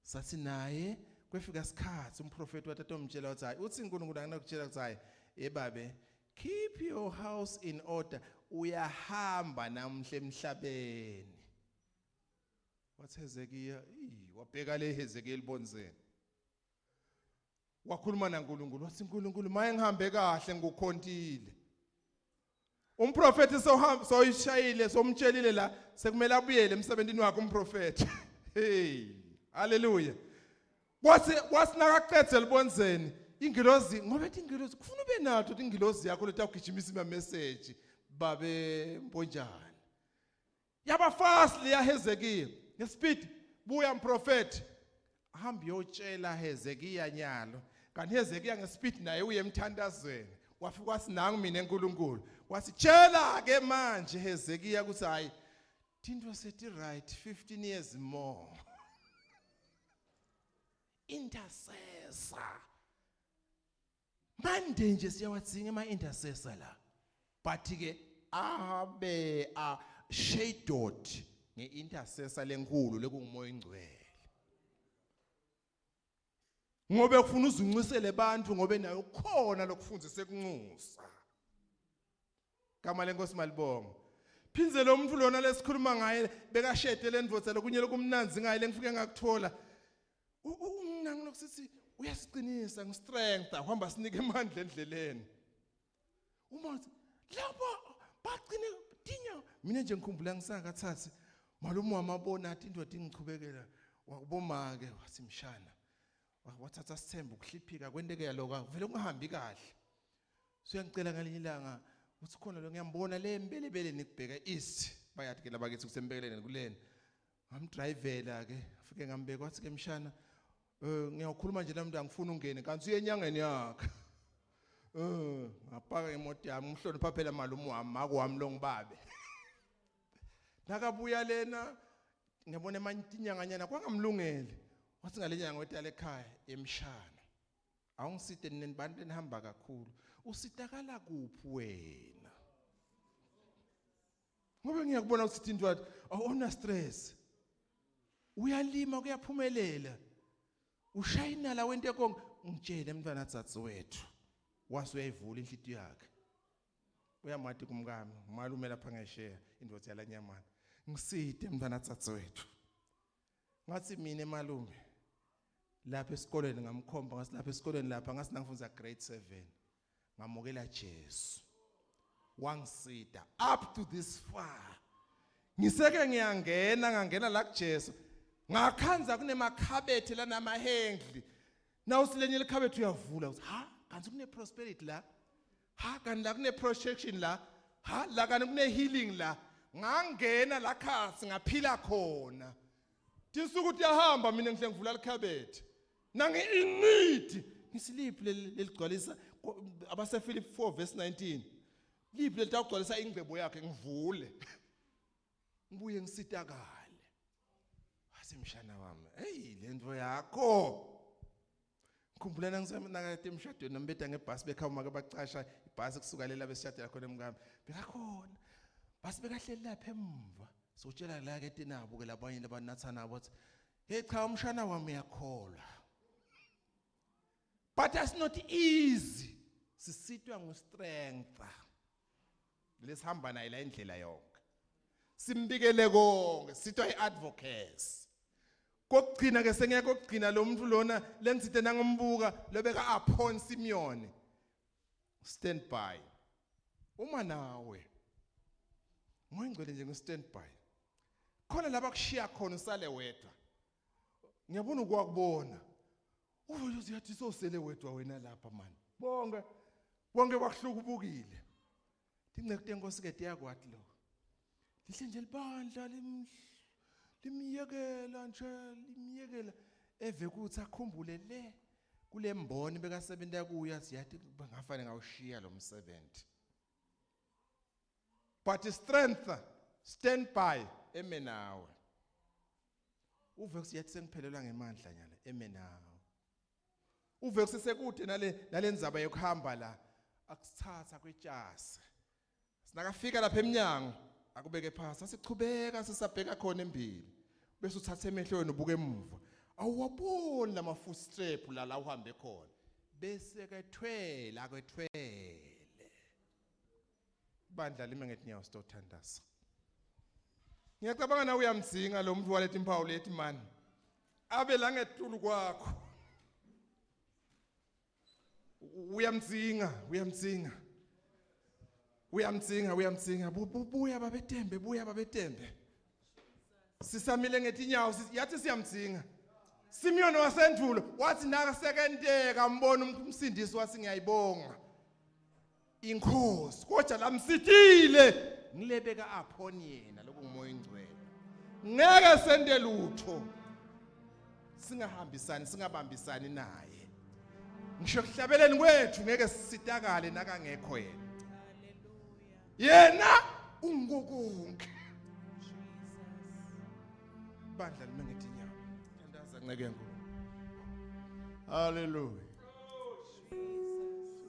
Speaker 6: sathi naye kwefika isikhathi umprofeti wathi atomtshela wathi hayi uthi uNkulunkulu anginakutshela ukuthi hayi ebabe keep your house in order uyahamba namhla emhlabeni wathi Hezekiya wabheka le Hezekiya elibonzeni wakhuluma naNkulunkulu wathi uNkulunkulu maye ngihambe kahle ngikukhontile umprofeti sohamba soyishayile somtshelile la sekumele abuyele emsebenzini wakhe umprofeti hey haleluya kwathi wasinakaqedze libonzeni ingilozi ngoba ethi ingilozi kufuna ube nato ukuthi ingilozi yakho lethi awugijimisa ima message babe mbonjani yaba fast leya Hezekiya ngespeed buya mprofeti hamba uyotshela Hezekiya nyalo kanti Hezekiya ngespeed naye uye emthandazweni wafika wathi nangu mina enkulunkulu wathi tshela ke manje Hezekiya ukuthi hayi thinto sethi right 15 years more intercessor manje nje siyawadzinga ama intercessor la but ke abe a shadowed ngeintercessor lenkulu lekungumoya ingcwele. Ngobe ufuna uzuncisele abantu ngobe nayo kukhona lokufundisa ekuncusa. Gama lenkosi malibonga. Phindze lo muntu lona lesikhuluma ngaye bekashede lendvodza lokunye lokumnandzi ngaye lengifike ngakuthola. Unginangi lokusithi uyasiqinisa ngistrength uhamba sinike amandla endleleni. Uma uthi lapho bagcine tinya mina nje ngikhumbula ngisakathathi malume wamabona athi indoda ingichubekela wakubomake wathi mshana wathatha sithemba ukuhliphika kwenteke lokho vele kungahambi kahle. Suyangicela ngalinye ilanga uthi khona lo ngiyambona le mbelebele nikubheka east bayathi ke labakithi kusembeleni kulena ngamdrivela ke afike ngambeka wathi ke mshana eh ngiyawukhuluma nje namuntu angifuni ungene kanti uye enyangeni yakhe eh ngapaka imoto yami umhlonipha phela malume wami mako wami lo ngibabe nakabuya lena ngiyabona emantinyanganyana kwangamlungeli wathi ngalenyanga wetala ekhaya emshana Awungisite nina bantu enihamba kakhulu. Usitakala kuphi wena? Ngoba ngiyakubona ukuthi into wathi awuna stress. Uyalima kuyaphumelela. Ushayina la wente konke ngitshele mntwana dzadzi wethu. Wase uyayivula inhlitiyo yakhe. Uyamati kumkami, malume lapha ngesheya indoda yalanyamana. Ngisite mntwana dzadzi wethu. Ngathi mina malume lapha esikoleni ngamkhomba ngathi lapha esikoleni lapha ngathi nangifunda grade 7 ngamukela Jesu wangisida up to this far ngiseke ngiyangena ngangena la kuJesu ngakhanza kunemakhabethe lanamahengli nawusilenye likhabethe uyavula uthi ha kanti kune prosperity la ha kanti la kune protection la ha la kanti kune healing la ngangena la khasi ngaphila khona tinsuku tiyahamba mina ngihle ngivula likhabethe nangi in need ngisiliphi leligcwalisa abaseFilipi 4 verse 19 liphi lelitawugcwalisa ingcebo yakhe ngivule ngibuye ngisitakale wasemshana wami hey lento yakho ngikhumbula nangisenakade emshadweni nambeda ngebhasi bekhaya uma ke bacasha ibhasi kusuka lela besishadela khona emkami bekakhona basi bekahleli lapha emva sotshela la ke tinabo ke labanye labanatha nabo athi hey cha umshana wami uyakholwa but that's not easy sisitwa ngustrength lesihamba naye la indlela yonke simbikele konke sitwa iadvocacy kokugcina ke sengeke kokugcina lo muntu lona lengitsite nangombuka lobeka upon Simeon stand by uma nawe ngoyingcwele nje ngu stand by khona laba kushiya khona usale wedwa ngiyabona ukwakubona Uvele uyathi sosele wedwa wena lapha mani. Bonke bonke bakuhlukubukile. Tinceku tenkosi ke tiyakwati lokho. Lihle nje libandla limyekela nje limyekela eve kuthi akhumbule le kule mboni bekasebenza kuyo athi yathi bangafane ngawushiya lo msebenzi. But strength stand by eme nawe. Uve kusiyathi sengiphelelwa ngemandla nyala eme nawe. Uve kusesekude nale nalendzaba yokuhamba la akusithatha kwetshasi. Sinakafika lapha eminyango akubeke phasi asichubeka sisabheka khona embili. Bese uthatha emehlo wena ubuke emuva. Awuwaboni lama footstep la la uhambe khona. Bese kethwele akwethwele. Bandla lime ngetinyawo sitothandaza. Ngiyacabanga nawe uyamdzinga lo muntu waleti impawu leti mani. Abe la ngetulu kwakho. Uyamdzinga, uyamdzinga. Uyamdzinga, uyamdzinga. Buya babetembe, buya babetembe. Sisamile ngetinyawo yathi siyamdzinga. Simeon wasendulo wathi nakasekenteka mbona umsindisi wathi ngiyayibonga. Inkosi kodwa lamsithile ngilebeka upon yena lokungumoya ingcwele ngeke sente lutho singahambisani singabambisani naye ngisho kuhlabeleni kwethu ngeke sisitakale nakangekho yena yena ungukonke bandla lime ngetinyawo thandaza nceke enkulu
Speaker 1: Hallelujah.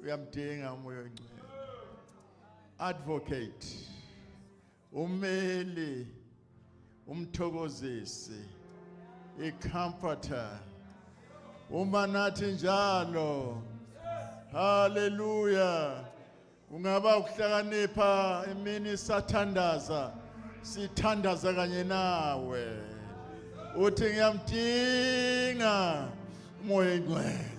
Speaker 1: Uyamdinga umoya oyingcwele. Advocate. Umeli. Umthokozisi. I comforter. Uma nathi njalo. Haleluya. Kungaba ukuhlakanipha imini sathandaza sithandaza kanye nawe. Uthi ngiyamdinga umoya engcwele.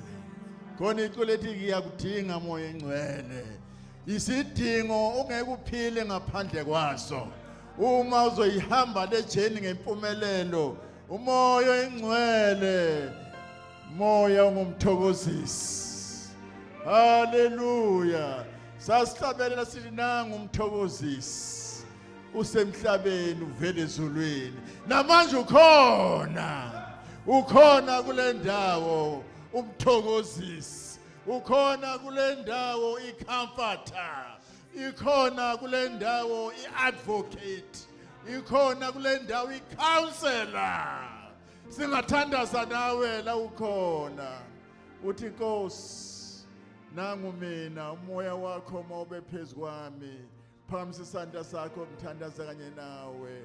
Speaker 1: Khona iculo ethi ngiyakudinga moya engcwele. Isidingo ungeke uphile ngaphandle kwaso. Uma uzoyihamba le journey ngempumelelo, umoya engcwele, moya ungumthokozisi. Haleluya. Sasihlabelela sithi nangu umthokozisi. Usemhlabeni uvela ezulwini. Namanje ukhona. Ukhona kule ndawo umthokozisi. Ukhona kule ndawo icomforter. Ikhona kule ndawo iadvocate. Ikhona kule ndawo icounselor. Singathandaza nawe la ukhona. Uthi Nkosi nangu mina umoya wakho mawube phezu kwami. Phakamisa isandla sakho ngithandaza kanye nawe.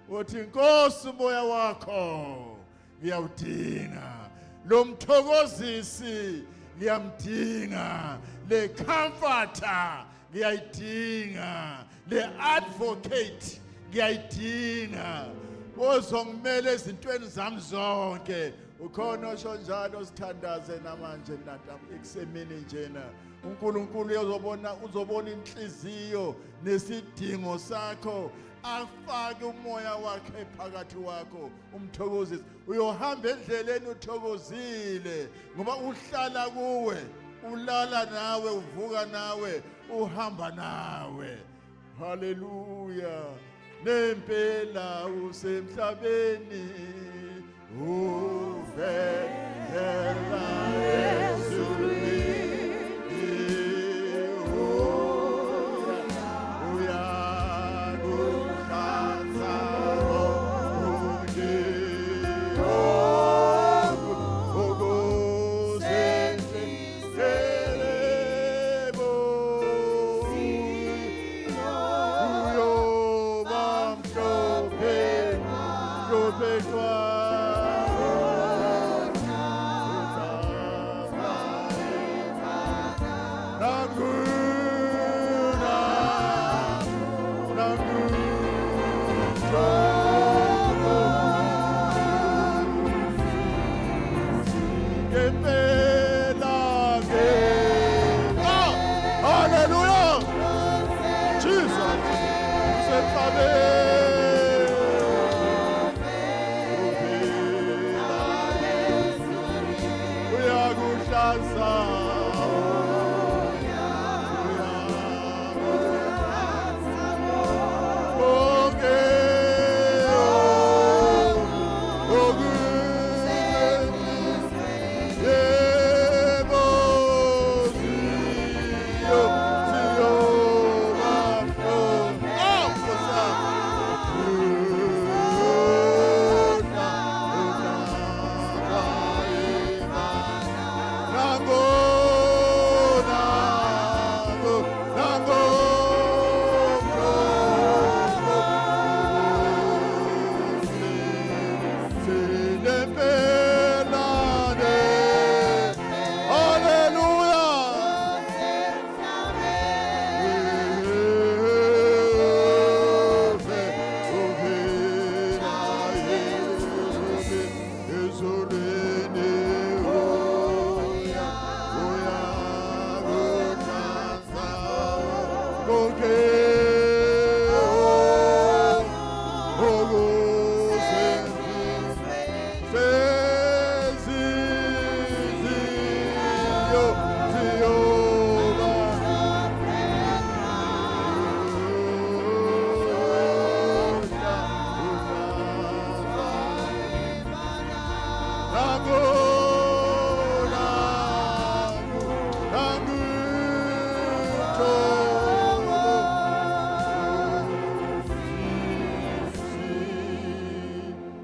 Speaker 1: Uthi Nkosi umoya wakho ngiyawudinga. Lo mthokozisi ngiyamdinga. Le comforter ngiyayidinga. Le advocate ngiyayidinga. Ozongimela ezintweni zami zonke. Ukhona osho njalo sithandaze namanje nata ekusemini njena. uNkulunkulu uzobona uzobona inhliziyo nesidingo sakho afake umoya wakhe phakathi wakho umthokozise uyohamba endleleni uthokozile ngoba uhlala kuwe ulala nawe uvuka nawe uhamba nawe haleluya nempela usemhlabeni uvela ezulwini uyakuhlanza konke okusenhliziyweni uyoba mhlophe mhlophe qwa Nanguna, nanguna, ngempela ke. Ah, hallelujah. Jesus, usemhlabeni. Uphila uyakuhlanza. Konke Yebo, siyo, siyoba mhlophe. Oh, Nkosi yami. Nango, nango, nango, Sinempelane. Hallelujah.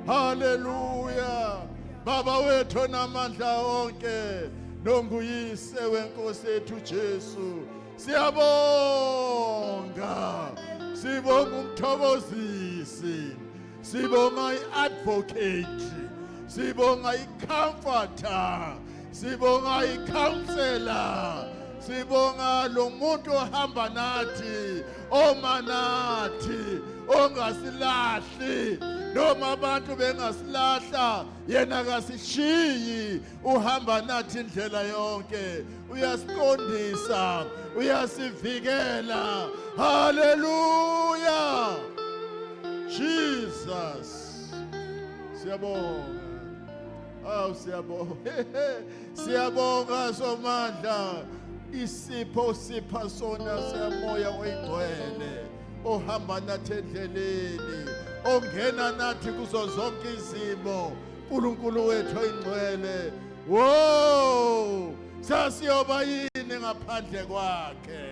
Speaker 1: Haleluya. Baba wethu namandla onke nonguyise wenkosi yethu Jesu. Siyabonga. Sibonga umthokozisi. Sibonga iadvocate. Sibonga i-comforter, sibonga i-counselor, sibonga lo muntu ohamba nathi, oma nathi, ongasilahli noma abantu bengasilahla, yena kasishiyi, uhamba nathi indlela yonke, uyasiqondisa, uyasivikela. Haleluya, Jesus, siyabonga. Awu, siyabonga, siyabonga Somandla, isipho sipha sona semoya oyingcwele ohamba nathi endleleni, ongena nathi kuzo zonke izimo. uNkulunkulu wethu oyingcwele, wo, sasiyoba yini ngaphandle kwakhe?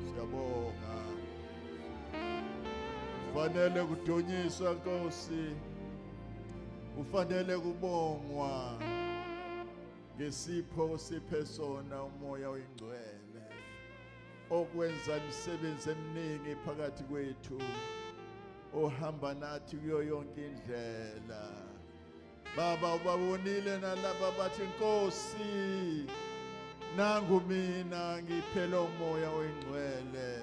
Speaker 1: Siyabonga, fanele kudunyiswa Nkosi, ufanele kubongwa ngesipho siphe sona, umoya oyingcwele okwenza imisebenzi eminingi phakathi kwethu, ohamba nathi kuyo yonke indlela. Baba, ubabonile nalaba bathi, Nkosi, nangu mina, ngiphele umoya oyingcwele.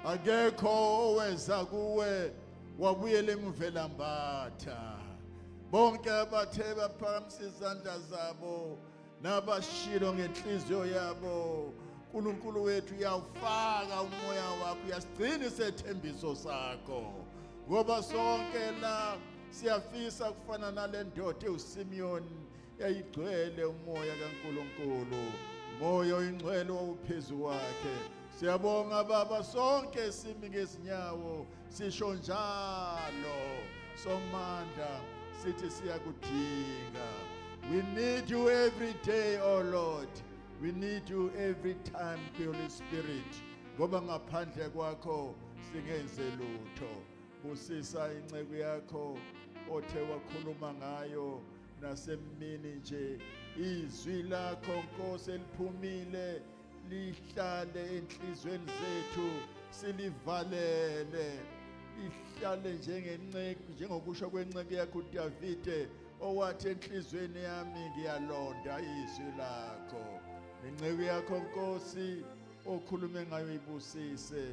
Speaker 1: Akekho oweza kuwe wabuyela emuva lambatha. Bonke abathe baphakamisa izandla zabo nabashilo ngenhliziyo yabo, uNkulunkulu wethu, uyawufaka umoya wakho, uyasigcina isethembiso sakho, ngoba sonke la siyafisa kufana nale ndoda uSimeon yayigcwele umoya kaNkulunkulu, moya oyingcwele owuphezu kwakhe. Siyabonga Baba, sonke simi ngezinyawo sisho njalo, Somandla, sithi siyakudinga. We need you every day, oh Lord. We need you every time, Holy Spirit, ngoba ngaphandle kwakho singenze lutho. Busisa inceku yakho othe wakhuluma ngayo nasemini nje. Izwi lakho Nkosi eliphumile lihlale enhlizweni zethu, silivalele ihlale njengenceku, njengokusho kwenceku yakho uDavide owathi, enhlizweni yami ngiyalonda izwi lakho. Inceku yakho Nkosi okhulume ngayo, ibusise,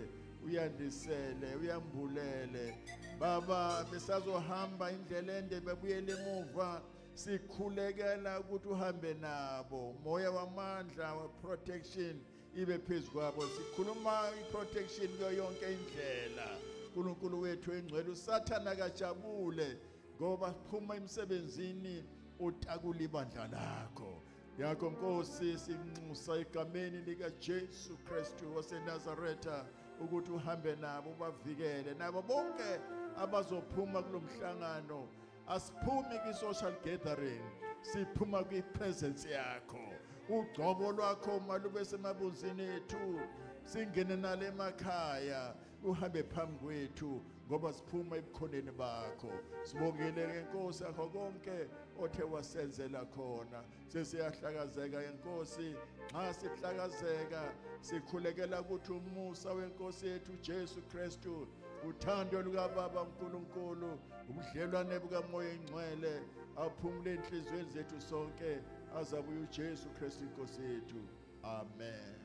Speaker 1: uyandisele, uyambulele. Baba, besazohamba indlela ende bebuyele emuva, sikhulekela ukuthi uhambe nabo, moya wamandla wa-protection ibe phezu kwabo. Sikhuluma i-protection kuyo yonke indlela. uNkulunkulu wethu engcwele, uSathana kajabule ngoba phuma emsebenzini utakula ibandla lakho yakho. Nkosi, sinxusa egameni lika Jesu Kristu waseNazaretha ukuthi uhambe nabo, ubavikele nabo bonke abazophuma kulomhlangano. Asiphumi kwi-social gathering, siphuma kwi-presence yakho. Ugcobo lwakho malube semabunzini ethu, singene nale emakhaya, uhambe phambi kwethu ngoba siphuma ebukhoneni bakho. Sibongile ngenkosi yakho konke othe wasenzela khona. Sesiyahlakazeka ngenkosi. Nxa sihlakazeka, sikhulekela ukuthi umusa wenkosi yethu Jesu Kristu, uthando lukaBaba uNkulunkulu, ubudlelwane bukaMoya Ingcwele aphumule enhliziyweni zethu sonke azabuye uJesu Kristu inkosi yethu. Amen.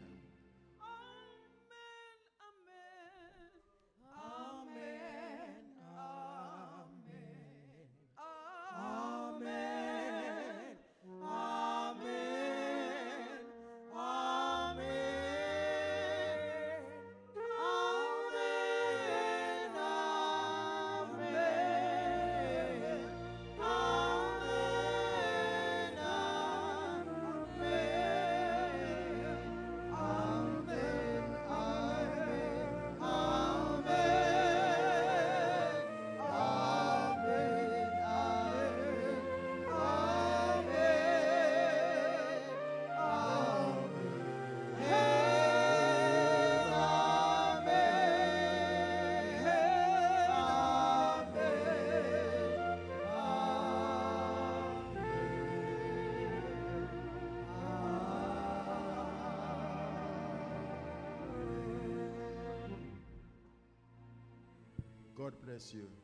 Speaker 4: Amen. Amen. Amen. Amen. Amen. Amen. Amen. Amen. Amen. Amen. Amen. Amen. Amen. Amen.
Speaker 1: God bless you.